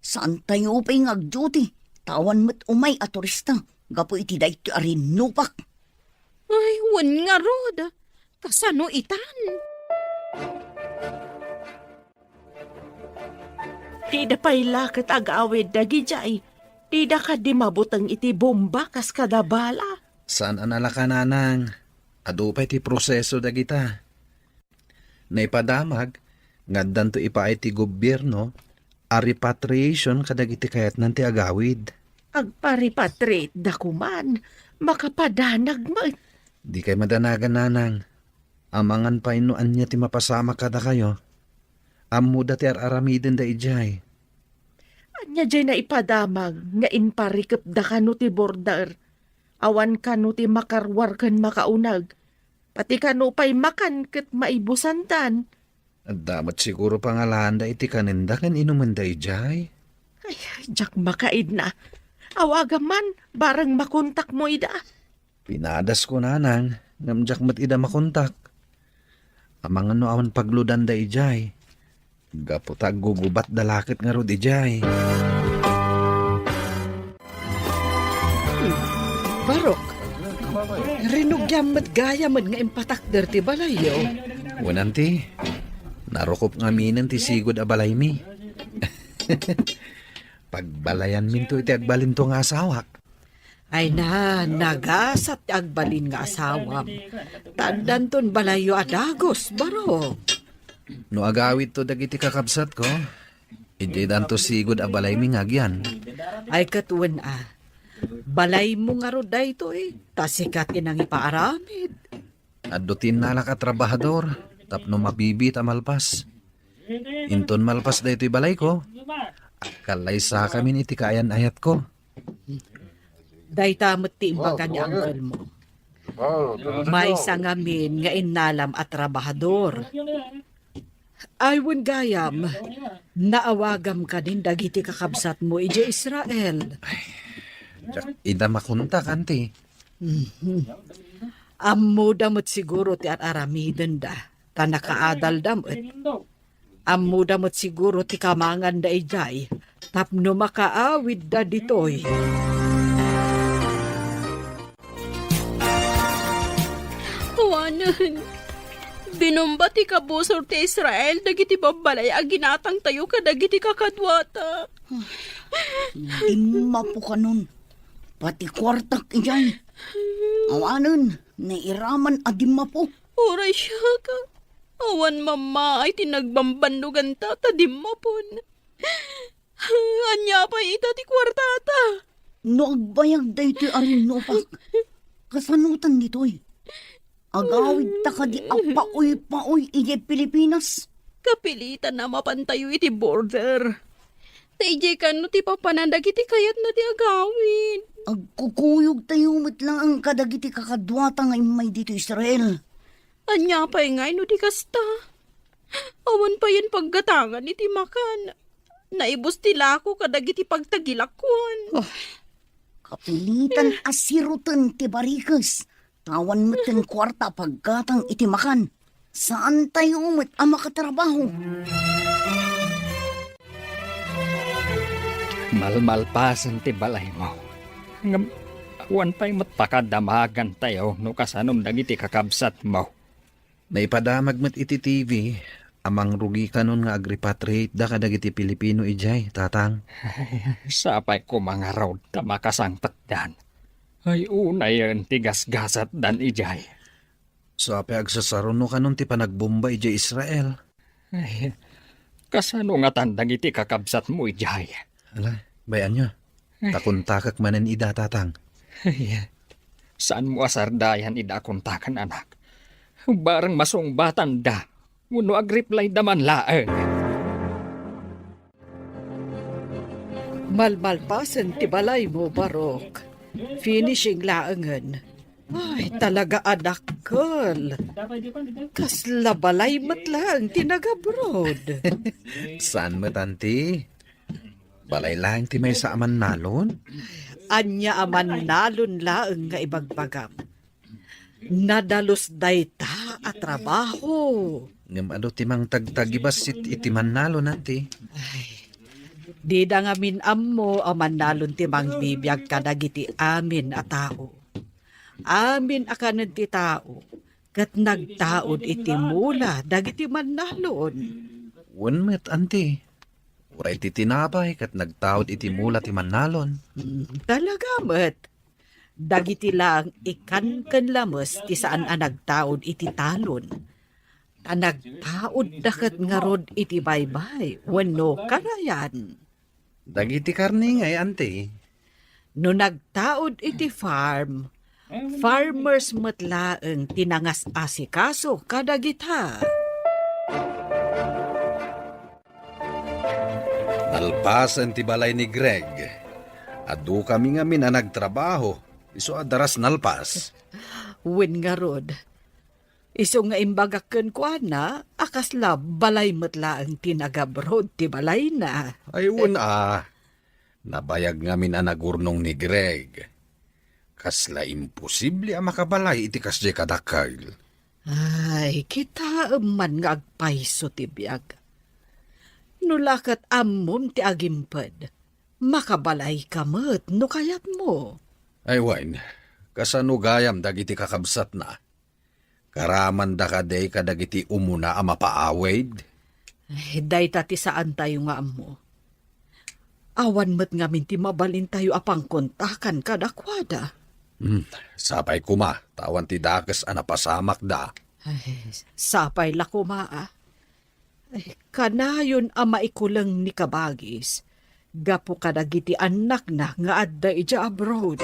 Saantayo pay nga agduty, ta awan met umay a turista gapu iti daytoy a rinnupak. Ay, wen ngarud. Kasano itan? Dida pay la ket agawid dagidiay. Dida kadi mabuteng iti bomba kas kada bala. Saan a nalaka, nanang. Adu pay ti proseso dagita. Naipadamag nga addanto ipaay ti gobierno a repatriation kadagiti kayatnan ti agawid. Agpa-repatriate da koman, makapadanag met. Dikay madanagan, nanang. Amangan pay no ania ti mapasamak kadakayo. Ammoda ti ar-aramidenda idiay. Ania diay naipadamag nga imparikepda kano ti border? Awan kano ti makaruar ken makauneg. Pati kano pay makan ket maibusandan. Adda met siguro pangalaanda iti kanenda ken inumenda idiay. Ay, diak makaidna. Awagam man, bareng makontakmo ida. Pinadasko, nanang, ngem diak met ida makontak. Amangan no awan pagludanda idiay. Gapu ta aggugubatda la ket ngarud idiay. Hmm. Barok, rinugiam met gayamen nga impatakder ti balayyo. Wen, anti, narukop ngaminen ti sigud a balaymi. Pagbalayanminto iti agbalinto nga asawak. Ay na, nagasat ti agbalin nga asawam. Ta addanton balayyo a dagus, Barok. No agawidto dagiti kakabsatko, idiay danto sigud a balaymi nga agyan. Ay, ket wen a. Balaymo ngarud daytoy, ta sika ti nangipaaramid. Adda ti innalak a trabahador tapno mabibiit a malpas. Inton malpas daytoy balayko, agkallaysakamin iti kaayan-ayatko. Dayta met ti imbaga ni angkelmo. Maysa ngamin nga innalam a trabahador. Ay, wen gayam, naawagam kadin dagiti kakabsatmo idiay Israel. Diak ida makontak, anti. Mhm. Ammoda met siguro ti ar-aramidenda, ta nakaadalda met. Ammoda met siguro ti kamanganda idiay tapno makaawidda ditoy. Awanen, binumba ti kabusor ti Israel dagiti babbalay a ginatangtayo kadagiti kakaduata. Dimmapo kanon. Pati kuartak idiay. Awanen, nairaman a dimmapo. Uray siak, awan mammaay ti nagbambannoganta ta dimmapon. Ania pay ita ti kuartata? No agbayag daytoy a rinnupak, kasanotan ditoy? Agawidta kadi a paoy-paoy idiay Pilipinas? Kapilitan a mapantayo iti border. Ta idiay kano ti papanan dagiti kayatna ti agawid. Agkukuyogtayo met laeng kadagiti kakaduata nga immay ditoy Israel. Ania pay ngay no di kasta? Awan payen paggatangan iti makan. Naibus ti lako kadagiti pagtagilakuan. Oh, kapilitan a siroten ti barikes. Awan met ken kuarta a paggatang iti makan. Saantayo met a makatrabaho. Malmalpasen ti balaymo. Ngem awan pay met pakadamagantayo no kasanom dagiti kakabsatmo. Naipadamag met iti T V a mangrugi kanon nga agrepatriateda kadagiti Pilipino idiay, Tatang. Sapay koma ngarud ta makasangpetdan. Ay, unayen ti gasgasatdan idiay. Sa pay agsasaruno kanon ti panagbomba idiay Israel. Ay, kasano ngatan dagiti kakabsatmo idiay? Ala, bay-anyo. Ay. Ta kontakek manen ida, Tatang. Ay, saanmo a sardayan ida a kontaken, anak. Bareng masungbatanda, wenno agreplayda man laeng. Malmalpasen ti balaymo, Barok. Finishing laengen. Ay, talaga a dakkel. Kasla balay met laeng ti nagabroad. Saan met, anti? Balay laeng ti maysa a mannalon? Ania a mannalon laeng nga ibagbagam? Nadalus dayta a trabaho. Ngem adu ti mangtagtagibas it-, iti mannalon, anti? Ay, dida ngamin ammo a mannalon ti mangbibiag kadagiti amin a tao. Amin a kanen ti tao, ket nagtaud iti mula dagiti mannalon. Wen met, anti. Uray ti tinapay ket nagtaud iti mula ti mannalon. Mm, talaga met. Dagiti laeng ikan ken lames ti saan a nagtaud iti talon. Ta nagtaudda ket ngarud iti baybay wenno karayan. Dagiti karne ngay, anti? No nagtaud iti farm, farmers met laeng ti nangas-asikaso kadagita. Nalpasen ti balay ni Greg. Adukami ngamin a nagtrabaho, isu a daras nalpas. Wen ngarud, isu nga imbagak kenkuana a kasla balay met laeng ti nagabroad ti balayna. Ay, wen a. Nabayag ngamin a nagurnong ni Greg. Kasla imposible a makabalay iti kasdiay kadakkel. Ay, kitaem man nga agpayso ti biag. No la ket ammom ti agimped, makabalayka met no kayatmo. Ay, wen, kasano gayam dagiti kakabsatna? Karamanda kadi kadagiti umuna a mapaawid? Ay, dayta ti saantayo nga ammo. Awan met ngamin ti mabalintayo a pangkontakan kadakuada. Hmm, sapay koma, ta awan ti dakes a napasamakda. Ay, sapay la koma, a. Ay, kanayon a maikuleng ni kabagis gapu kadagiti annakna nga adda idiay abroad.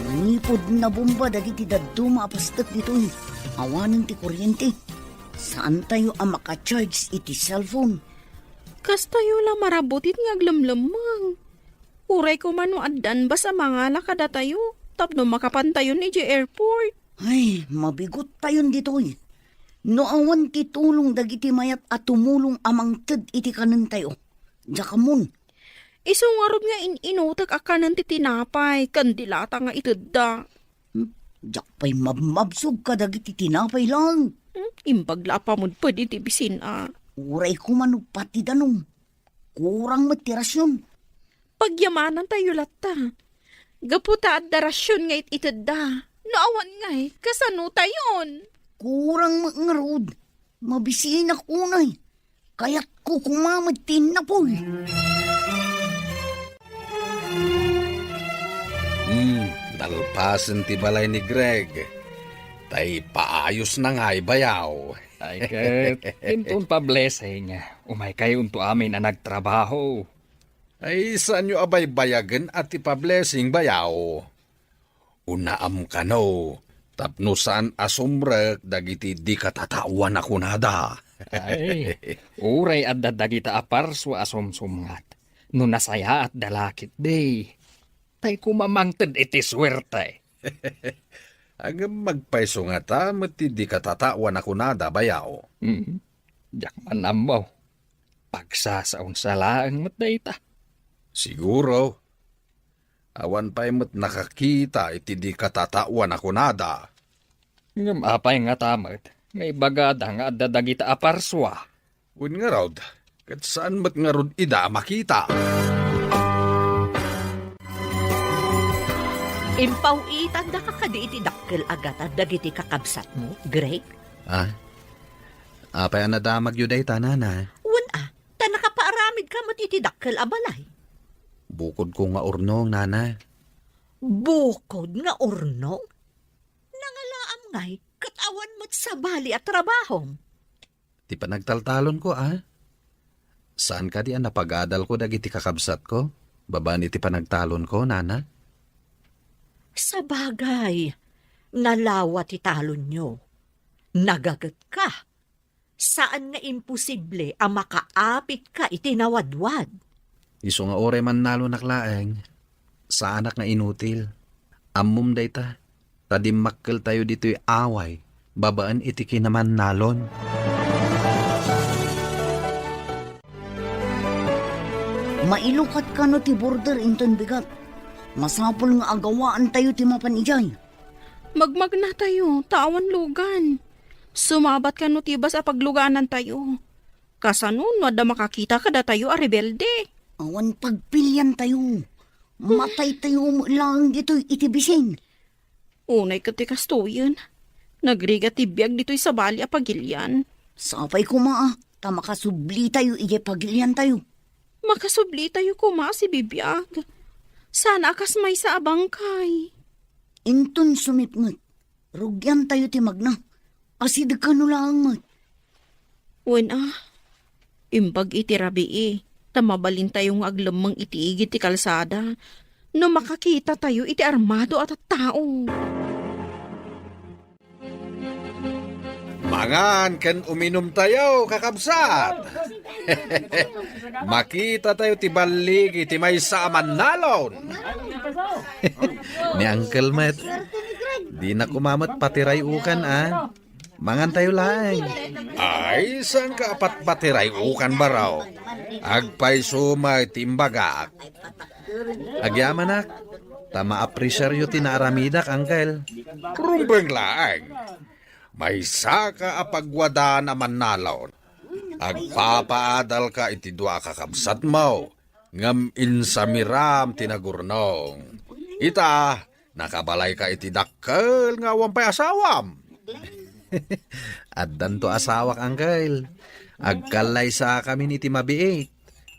Manipud nabomba dagiti dadduma a pastek ditoy, awanen ti kuryente. Saantayo a maka-charge iti cellphone. Kastayo la marabutit nga aglemlemmeng. Uray koma no addan bas a mangala kadatayo tapno makapantayon idiay airport. Ay, mabigutayon ditoy. No awan ti tulong dagiti mayat a tumulong a mangted iti kanentayo, diak ammon. Isu ngarud nga in-inutek a kanen ti tinapay ken dilata nga itedda. Hmm, diak pay mabmabsog kadagiti tinapay laeng. Hmm, imbag la a pamudped iti bisin a. Uray koma no pati danum. Kurang met ti rasion. Pagyamanantayo latta. Gapu ta adda rasion nga it-itedda. No awan ngay, kasanotayon? Kurang met ngarud. Mabisinak unay. Kayatko koma met ti innapoy. Hmm, nalpasen ti balay ni Greg. Tay paayos na ngay, bayaw. Ay, ket, inton pa-blessing, umaykayonto amin a nagtrabaho. Ay, saanyo a baybayagen a ti pa-blessing, bayaw? Unaam kano, tapno saan a sumrek dagiti di katataoan a kunada. Ay, uray adda dagita a parsua a sumsumngat. No nasayaatda la ketdi, tay koma mangted iti suerte. Agem, magpayso ngata met ti di katataoan a kunada, bayaw? Hmm. Diak man ammo. Pagsasaonsa laeng met dayta. Siguro. Awan pay met nakakita iti di katataoan a kunada. Ngem apay ngata met nga ibagada nga adda dagita a parsua? Wen ngarud, ket saan met ngarud ida a makita. Impaw-itandaka kadi iti dakkel a gatad dagiti kakabsatmo, Greg? Ah? Apay a nadamagyo dayta, nana? Wen a, ta nakapaaramidka met iti dakkel a balay. Bukodko nga urnong, nana. Bukod nga urnong? Nangalaam ngay, ket awan met sabali a trabahom. Ti panagtaltalonko, a? Saan kadi a napagadalko dagiti kakabsatko, babaen iti panagtalonko, nana? Sabagay, nalawa ti talonyo. Nagagetka. Saan nga imposible a makaapitka iti nawadwad. Isu nga uray mannalonak laeng, saanak nga inutil. Ammom dayta, ta dimmakkeltayo ditoy away babaen iti kinamannalon. Mailukat kano ti border inton bigat? Masapul nga agawaantayo ti mapan idiay. Magmagnatayo, ta awan lugan. Sumabat kano ti bas a pagluganantayo. Kasano no adda makakita kadatayo a rebelde? Awan pagpiliantayo. Mataytayo met laeng ditoy iti bisin. Unay ket ti kastoyen, nagrigat ti biag ditoy sabali a pagilian. Sapay koma, ta makasublitayo idiay pagiliantayo. Makasublitayo koma a sibibiag. Sana a kas maysa a bangkay. Inton sumipnget, rugiantayo ti magna. Asideg kano laeng met. Wen a, imbag iti rabii, ta mabalintayo nga aglemmeng iti igid ti kalsada no makakitatayo iti armado a tattao. Mangan ken uminumtayo, kakabsat. Makitatayo ti balligi ti maysa a mannalon. Ni Uncle met, dina koma met patiray-ukan, a. Mangantayo laeng. Ay, saanka a patpatiray-ukan, baro? Agpayso met ti imbagak. Agyamanak, ta maapresiaryo ti naaramidak, Uncle. Rumbeng laeng. Maysaka a pagwadaan a mannalon. Agpapaadalka iti dua a kakabsatmo, ngem insamiram ti nagurnong. Ita, nakabalayka iti dakkel nga awan pay asawam. Addanto asawak, Uncle. Agkallaysakamin iti mabiit.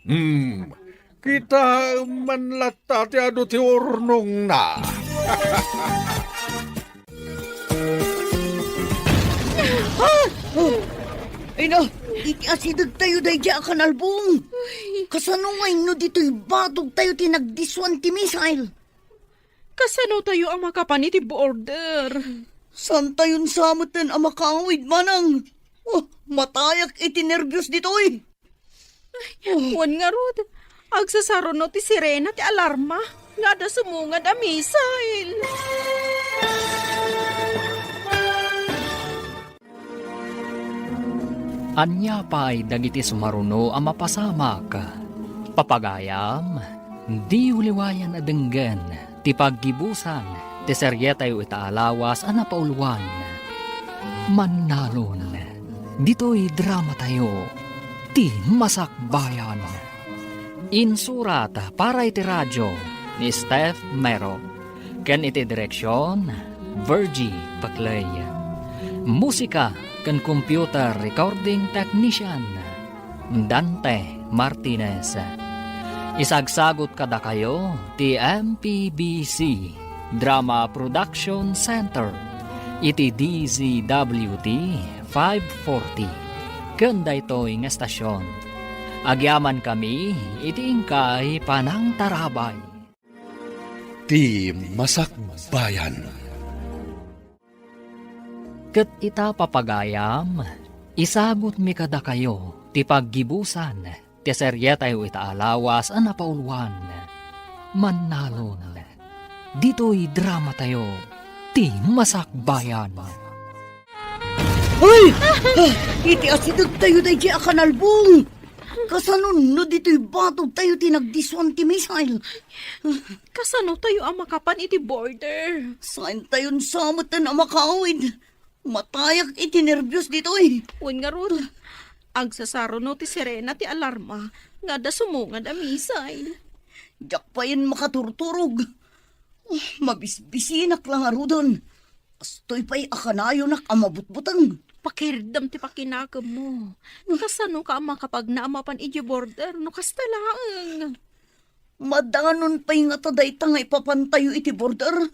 Hmm, kitaem man latta ti adu ti urnongna. Ah! Ay na, iti asidegtayo daydiay a kanalbong. Kasano ngay no ditoy batogtayo ti nagdissuan ti missile? Kasano tayo a makapan iti border? Saan tayon sa metten a makaawid, manang? Oh, matayak iti nerbios ditoy. Wen ngarud, agsasaruno ti sirena ti alarma nga adda sumungad a missile. Ania pay dagiti sumaruno a mapasamak? Papagayam, diyo liwayan a denggen ti paggibusan ti serietayo ita a lawas a napauluan, Mannalon. Ditoy dramatayo, ti Masakbayan. Insurat para iti radio ni Steph Mero, ken iti direksion, Virgie Paclay. Musika ken computer recording technician, Dante Martinez. Isagsagut kadakayo ti M P B C Drama Production Center iti D Z W T five forty ken daytoy nga estasion. Agyamankami iti inkay panangtarabay. Ti Masakbayan. Ket ita, papagayam, isagutmi kadakayo ti paggibusan ti serietayo ita a lawas a napauluan, Mannalon. Ditoy dramatayo, ti Masakbayan. Ay! Ah, iti asidegtayo daydiay a kanalbong! Kasano no ditoy batogtayo ti nagdissuan ti missile? Kasano tayo a makapan iti border? Saantayon sa metten a makaawid. Matayak iti nerbios ditoy. Wen ngarud, agsasaruno ti sirena ti alarma nga adda sumungad a missile. Diak payen makaturturog. Oh, mabisbisinak la ngaruden. Kastoy pay a kanayonak a mabutbuteng. Pakirdem ti pakinakemmo. Kasano ka a makapagna a mapan idiay border no kasta laeng? Madanon pay ngata dayta nga ipapantayo iti border.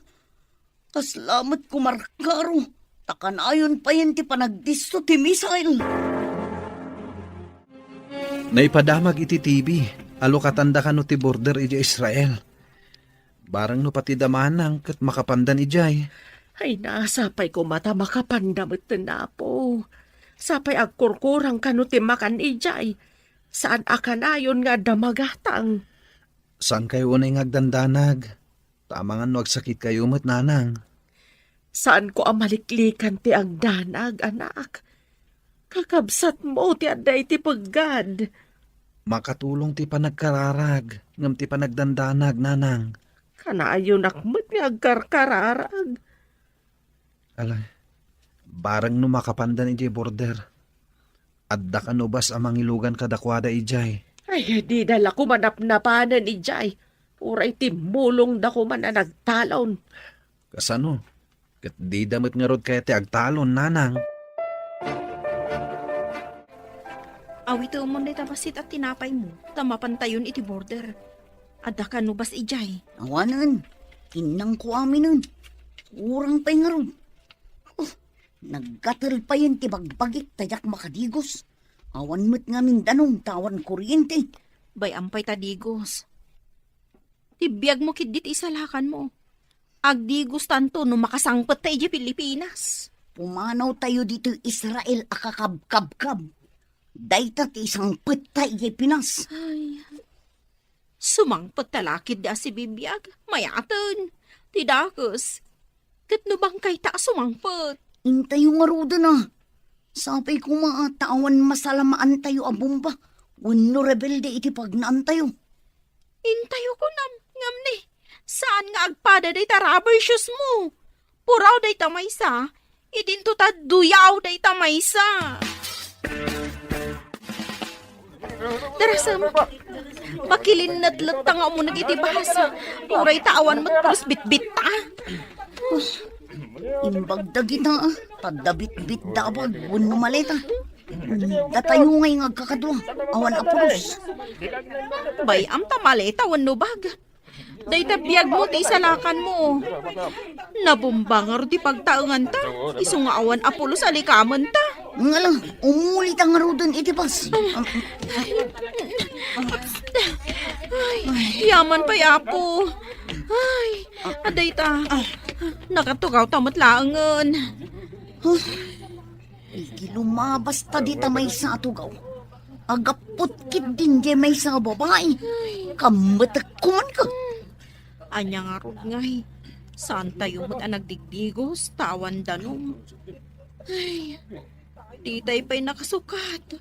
Kasla met kumarkaro, ta kanayon payen ti panagdisso ti missile. Naipadamag iti T V, alukatanda kano ti border idiay Israel. Barang no pati da manang ket makapandan idiay. Ay, sapay koma ta makapanda metten, Apo. Sapay agkurkurang kano ti makan idiay. Saan a kanayon nga adda magatang. Saankayo unay nga agdandanag? Ta amangan no agsakitkayo met, nanang. Saanko a maliklikan ti agdanag, anak. Kakabsatmo ti adda iti peggad. Makatulong ti panagkararag ngem ti panagdandanag, nanang. Kanayonak met nga agkarkararag. Ala, bareng no makapandan idiay border. Adda kan ubas a mangilugan kadakuada idiay. Ay, dida la koma napnapanen idiay. Uray timmulongda koma a nagtalon. Kasano? Ket dida met ngarud kayat ti agtalon, nanang. Awitemon dayta bassit a tinapaymo, ta mapantayon iti border. Adda kan ubas idiay. Awanen, innangko aminen. Kurang pay ngarud. Oh, naggatel payen ti bagbagik ta diak makadigos. Awan met ngamin danum ta awan kuryente. Bay-am pay ta digos. Ti biagmo ketdi ti isalakanmo. Agdigostanto no makasangpetta idiay Pilipinas. Pumanawtayo ditoy Israel a kakabkabkab. Dayta ti isangpetta idiay Pinas. Ay, sumangpet ta la ketdi a sibibiag, mayaten. Ti dakes. Ket no bangkayta a sumangpet. Intayo ngaruden a. Sapay koma ta awan masalamaantayo a bomba wenno rebelde iti pagnaantayo. Intayo kunam, ngem ni, saan nga agpada dayta rubber shoes mo? Puraw dayta maysa, idinto ta duyaw dayta maysa. Darasem, makilinnetletta nga umunek iti bus. Uray ta awan met pulos bitbitta. Imbag dagita, ta adda bitbit da abag wenno maleta. Datayo ngay nga agkakadua, awan a pulos. Bay-am ta maleta wenno bag. Dayta biagmo ti isalakanmo. Nabomba ngarud ti pagtaenganta. Isu nga awan a pulos a likamenta. Ngala, umulita ngaruden iti bus. Ay, yaman pay, Apo. Ay, adayta. Nakatugawta met laengen. Huh? Idi lumabasta dita maysa a tugaw, agappot ketdin diay maysa a babai. Kammetek koman ka. Ania ngarud ngay? Saantayo met a nagdigdigos ta awan danum. Ay, ditay pay nakasukat.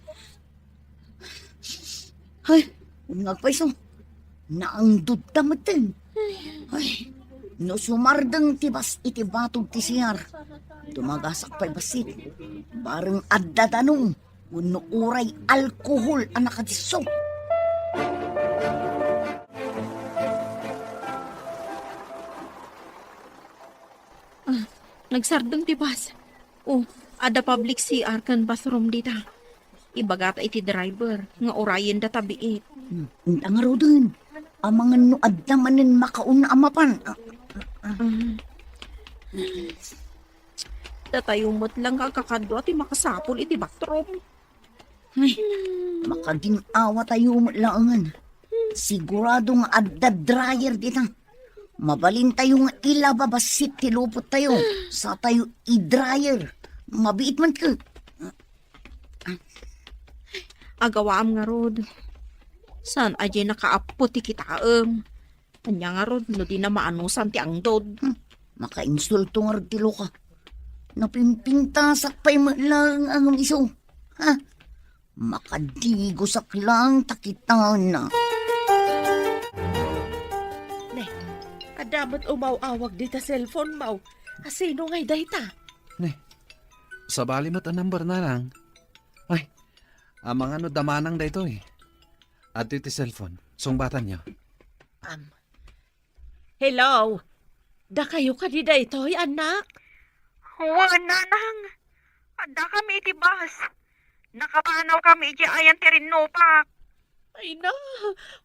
Ay, ungag pay isu. Naangdodta metten. Ay, no sumardeng ti bus iti batog ti C R, dumagasak pay bassit. Bareng adda danum wenno uray alkohol a nakadisso. Ah, nagsardeng ti bus. Oh, adda public C R ken bathroom dita. Ibagata iti driver nga urayenda ta biit. Hmm, inta ngaruden. Amangan no adda manen makauna a mapan. Ah, ah, ah. Ah. Datayo met lang nga agkakadua ti makasapul iti bathroom. Ay, makagin-awatayo met laengen. Sigurado nga adda dryer dita. Mabalintayo nga ilaba bassit ti lupottayo. Satayo i-dryer. Mabiit man ket. Agawaam ngarud. Saan a diay nakaappo ti kitaem? Ania ngarud no dina maanusan ti angdod? Hmm, makainsulto ngarud ti loka. Napimpintasak pay met laeng a ngem isu. Ha? Makadigosak laeng ta kitana. Ne, adda met umaw-awag dita cellphone mo. Asino ngay dayta? Ne, sabali met a number, nanang. Ay, amangan no da manang daytoy. Adtoy ti cellphone. Sungbatanyo. Am. Hello? Dakayo kadi daytoy, annak? Wen, nanang. Addakami iti bus. Nakapanawkami idiay ayan ti rinnupak. Ay na,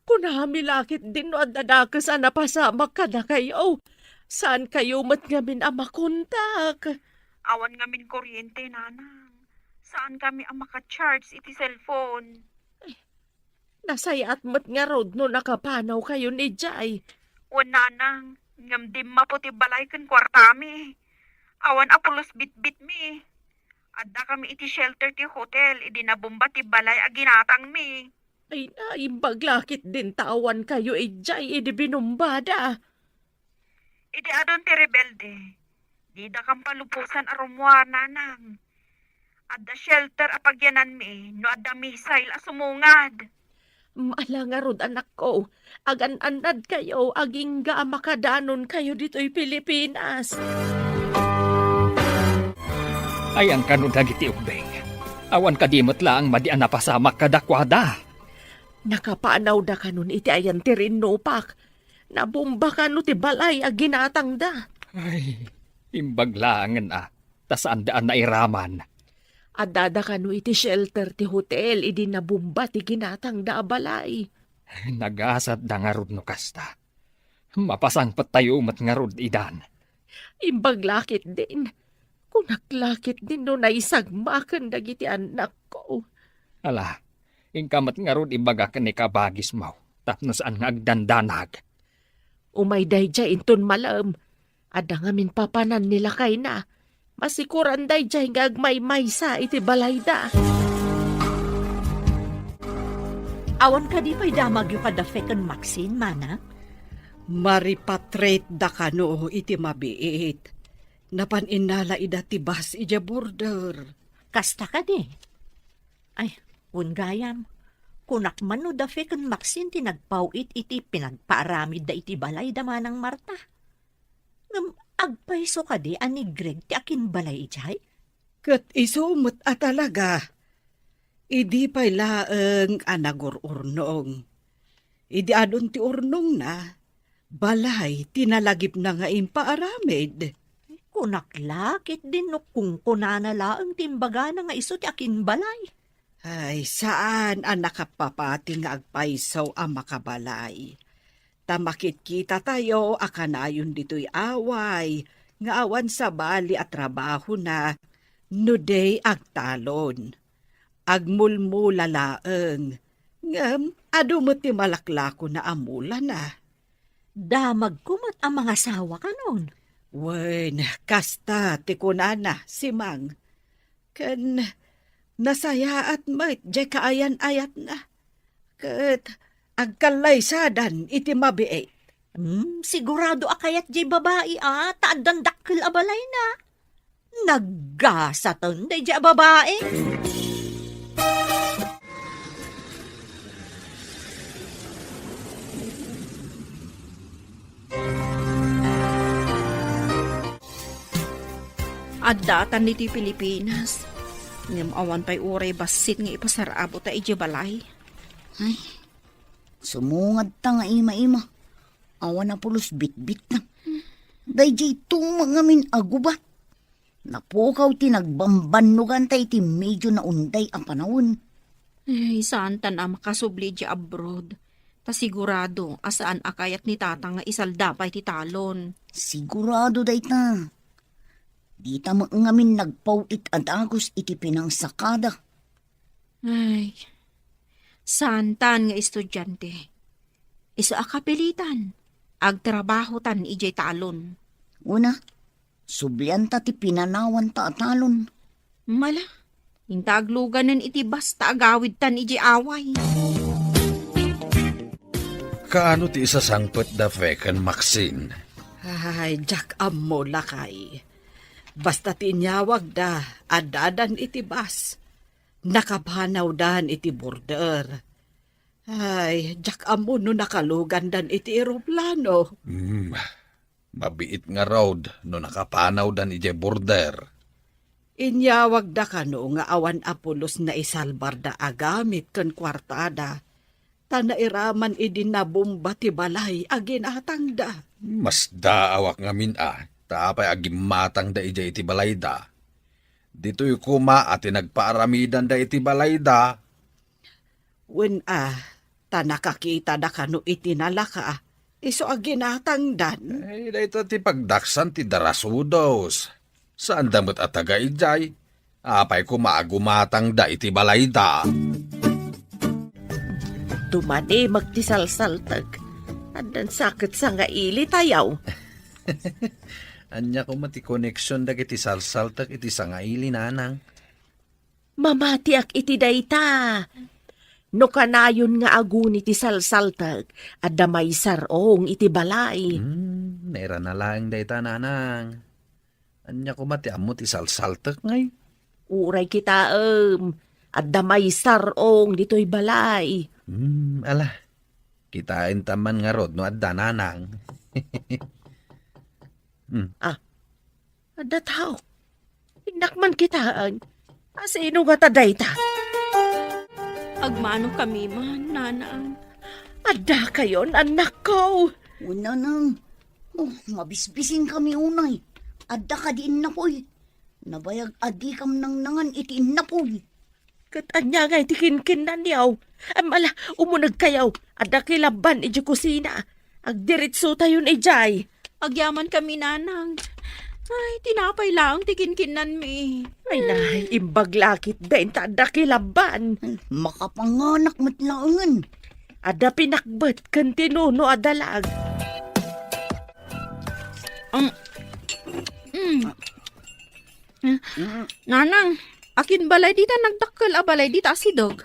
kunami la ketdin no adda dakes a napasamak kadakayo. Saankayo met ngamin a makontak? Awan ngamin kuryente, nanang. Saankami a maka-charge iti cellphone. Nasayaat met ngarud no nakapanawkayon idiay. Wen, nanang, ngem dimmapo ti balay ken kuartami. Awan a pulos bitbitmi. Addakami iti shelter ti hotel idi nabomba ti balay a ginatangmi. Ay, naimbag la ketdin ta awankayo idiay idi binombada. Idi adun ti rebelde, didakam palubosan a rummuar, nanang. Adda shelter a pagyananmi no adda missile a sumungad. Ala ngarud, anakko, agan-annadkayo agingga a makadanonkayo ditoy Pilipinas. Ayan kano dagiti ubbing? Awan kadi met laeng madi a napasamak kadakuada? Nakapanawda kanon iti ayan ti rinnupak. Nabomba kano ti balay a ginatangda. Ay, imbag laengen a, ta saanda a nairaman. Addada kano iti shelter ti hotel idi nabomba ti ginatangda a balay. Nagasatda ngarud no kasta. Mapasangpettayo met ngarud idan. Imbag la ketdin. Kunak la ketdin no naisagmaken dagiti annakko. Ala, inka met ngarud ibaga ken ni kabagismo tapno saan nga agdandanag. Umay daydiay inton malem. Adda ngamin papanan ni lakayna. Masikuran daydiay nga agmaymaysa iti balayda. Awan kadi pay damagyo kada Fek ken Maxine, manang? Maripatriate da kano iti mabiit. Napan innala ida ti bus idiay border. Kasta kadi? Ay, wen gayam, kunak man no da Fek ken Maxine ti nagpaw-it iti pinagpaaramidda iti balayda, manang Marta. Ngem agpayso kadi a ni Greg ti akinbalay idiay? Ket isu met a talaga. Idi pay laeng a nagur-urnong. Idi adun ti urnongna, balay ti nalagipna nga impaaramid. Kunak la ketdin no kunkunana laeng ti imbagana nga isu ti akinbalay. Ay, saan a nakapapati nga agpayso a makabalay. Ta makitkitatayo a kanayon ditoy away nga awan sabali a trabahona no di agtalon. Agmulmula laeng, ngem adu met ti malaklakona a mulana. Damagko met a mangasawa kanon. Wen, kasta ti kunana, Simang. Ken nasayaat met diay kaayan-ayatna. Ket agkallaysadan iti mabiit. Hmm, sigurado a kayat diay babai a, ta addan dakkel a balayna. Naggasaten daydiay a babai. Addatan ditoy Pilipinas. Ngem awan pay uray bassit nga ipasar-abota idiay balay. Ay, sumungadta nga ima-ima. Awan a pulos bitbitna. Daydiay tuma ngamin a gubat. Napukaw ti nagbambannoganta iti medio naunday a panawen. Ay, saantan a makasubli idiay abroad. Ta sigurado a saan a kayat ni Tata nga isalda pay ti talon. Sigurado dayta. Dita met ngamin nagpaw-it a dagus iti pinangsakada. Ay, saantan nga estudiante. Isu a kapilitan, agtrabahotan idiay talon. Una, sublianta ti pinanawanta a talon. Mala, inta agluganen iti basta agawidtan idiay away. Kaano ti isasangpet da Fe ken Maxine? Ay, diak ammo, lakay. Basta ti inyawagda, addadan iti bus. Nakapanawdan iti border. Ay, diak ammo no nakalugandan iti eroplano. Hmm, mabiit ngarud no nakapanawdan idiay border. Inyawagda kano nga awan a pulos naisalbarda a gamit ken kuartada, ta nairaman idi nabomba ti balay a ginatangda. Masdaawak ngamin a, ta apay a gimmatangda idiay iti balayda. Ditoy koma a ti nagpaaramidanda iti balayda. Wen a, ta nakakitada kano iti nalaka, isu a ginatangdan. Ay, dayta ti pagdaksan ti darasudos. Saanda met a taga idiay. Apay koma a gumatangda iti balayda. Dumani magti salsaltek. Addan saket sangaili tayaw. Ania koma ti koneksion dagiti salsaltek iti sangaili, nanang? Mamatiak iti dayta. No kanayon nga aguni ti salsaltek, adda maisar-ong iti balay. Hmm, nairana laeng dayta, nanang. Ania koma ti ammo ti salsaltek ngay? Uray kitaem, adda maisar-ong ditoy balay. Hmm, ala. Kitaenta man ngarud no adda, nanang. Hmm. Ah, adda tao. Innak man kitaen. Asino ngata dayta? Agmano kami man, nanang. Adda kayon, annakko. O, nanang. O, mabisbising kami unay. Adda kadi innapoy? Nabayag a dikam nangnangan iti innapoy. Ket ania ngay ti kinkinnanyo? Am, ala, umunegkayo. Adda kilabban idiay kusina. Agdiretsotayon idiay. Agyaman kami, nanang. Ay, tinapay laeng ti kinkinnanmi. Ay, nay, imbag la ketdin ta adda kilabban. Ay, makapanganak met laengen. Adda pinakbet ken ti nuno a dalag. Ang, mm. Mm. Nanang, akin balay dita nagdakkel a balay dita asideg?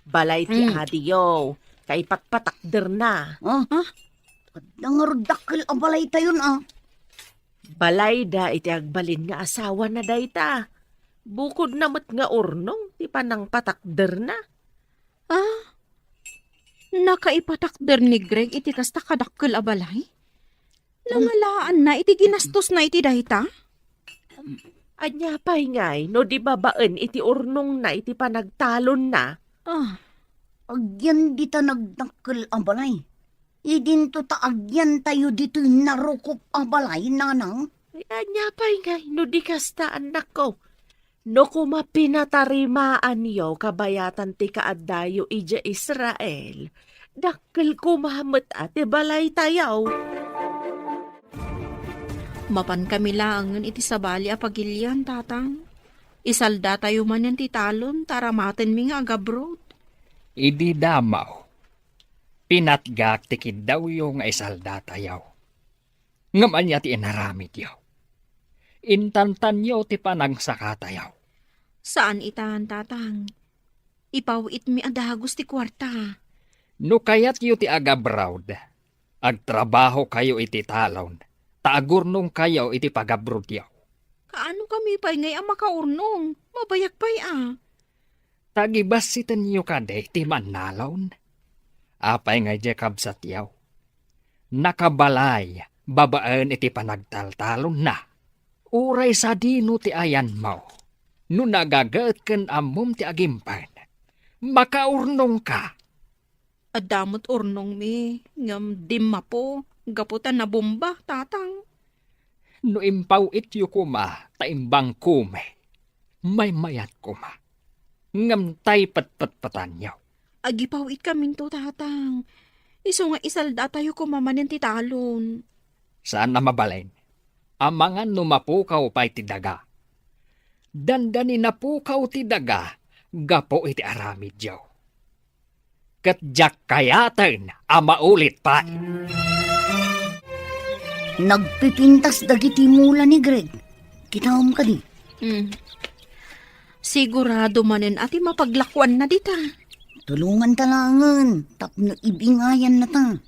Balay ti Mm. adiyo, kaipatpatakderna. Ah? Ah? Adda ngarud dakkel a balaytayon, ah. Balayda iti agbalin nga asawana dayta. Bukodna met nga urnong ti panangpatakderna. Ah? Nakaipatakder ni Greg iti kasta kadakkel a balay? Nangalaanna iti ginastosna iti dayta? Ania pay ngay no di babaen iti urnongna iti panagtalonna? Ah. Agyan dita nagdakkel a balay. Idinto ta agyantayo ditoy narukop a balay, nanang. Ay, ania pay ngay no di kasta, annakko? No koma pinatarimaanyo kabayatan ti kaaddayo idiay Israel, dakkel koma met a ti balaytayo. Mapankami laengen iti sabali a pagilian, tatang. Isaldatayo manen ti talon ta aramatenmi nga agabrod. Idi damaw, pinatgak ti kiddawyo nga isaldatayo. Ngem ania ti inaramidyo? Intantanyo ti panangsakatayo. Saan itan, tatang. Ipaw-itmi a dagus ti kuarta. No kayatyo ti agabrod, agtrabahokayo iti talon, ta agurnongkayo iti pagabrodyo. Kaano kami pay ngay a makaurnong? Mabayag pay a. Tagibassitenyo kadi ti mannalon? Apay nga idiay kabsatyo? Nakabalay babaen iti panagtaltalonna. Uray sadino ti ayanmo, no nagaget ken ammom ti agimpen, makaurnongka. Adda met urnongmi, ngem dimmapo, gapu ta nabomba, tatang. No impaw-ityo koma ta imbangkomi, maymayat koma. Ngem tay petpetpetanyo. Agipaw-itkaminto, tatang. Isu nga isaldatayo koma manen ti talon. Saan a mabalin. Amangan no mapukaw pay ti daga. Dandani napukaw ti daga gapu iti aramidyo. Ket diak kayaten a maulit pay. Nagpipintas dagiti mula ni Greg. Kitaem kadi? Hmm. Sigurado manen a ti mapaglakuanna dita. Tulonganta laengen tapno ibingayannata.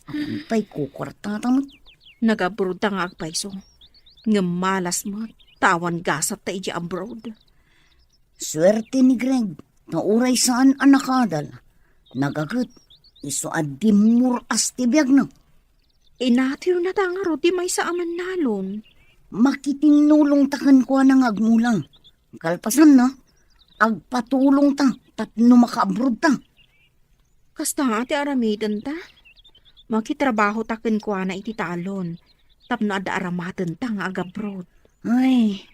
Awan pay kukuartata met. Nagabrodta nga agpayso. Ngem malas met, ta awan gasatta idiay abroad. Suerte ni Greg, ta uray saan a nakadal, nagaget, isu a dimmur-as ti biagna. Inatiwnata ngarud ti maysa a mannalon. Makitinnulongta kenkuana nga agmula. Kalpasanna, agpatulongta tapno makaabrodta. Kasta ti aramidenta. Makitrabahota kenkuana iti talon tapno adda aramatenta nga agabrod. Ay,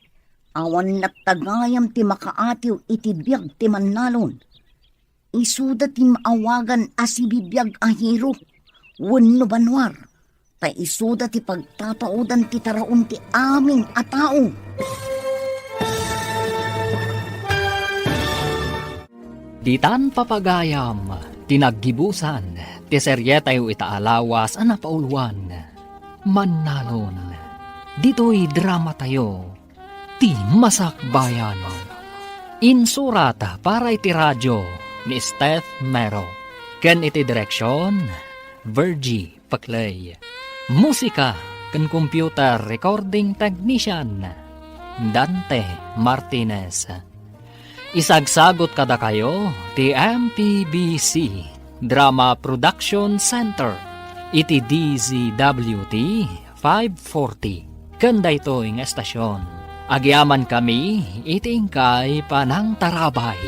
awan latta gayam ti makaatiw iti biag ti mannalon. Isuda ti maawagan a sibibiag a hero wenno banwar, ta isuda ti pagtataudan ti taraon ti amin a tao. Ditan papagayam ti naggibusan ti serietayo ita a lawas a napauluan, Mannalon. Ditoy dramatayo, Ti Masakbayan. Insurat para iti radio ni Steph Mero, ken iti direksion, Virgie Paclay. Musika ken computer recording technician, Dante Martinez. Isagsagot kadakayo ti M P B C Drama Production Center iti D Z W T five forty. Ken daytoy nga estasyon, agyamankami iti inkay panangtarabay.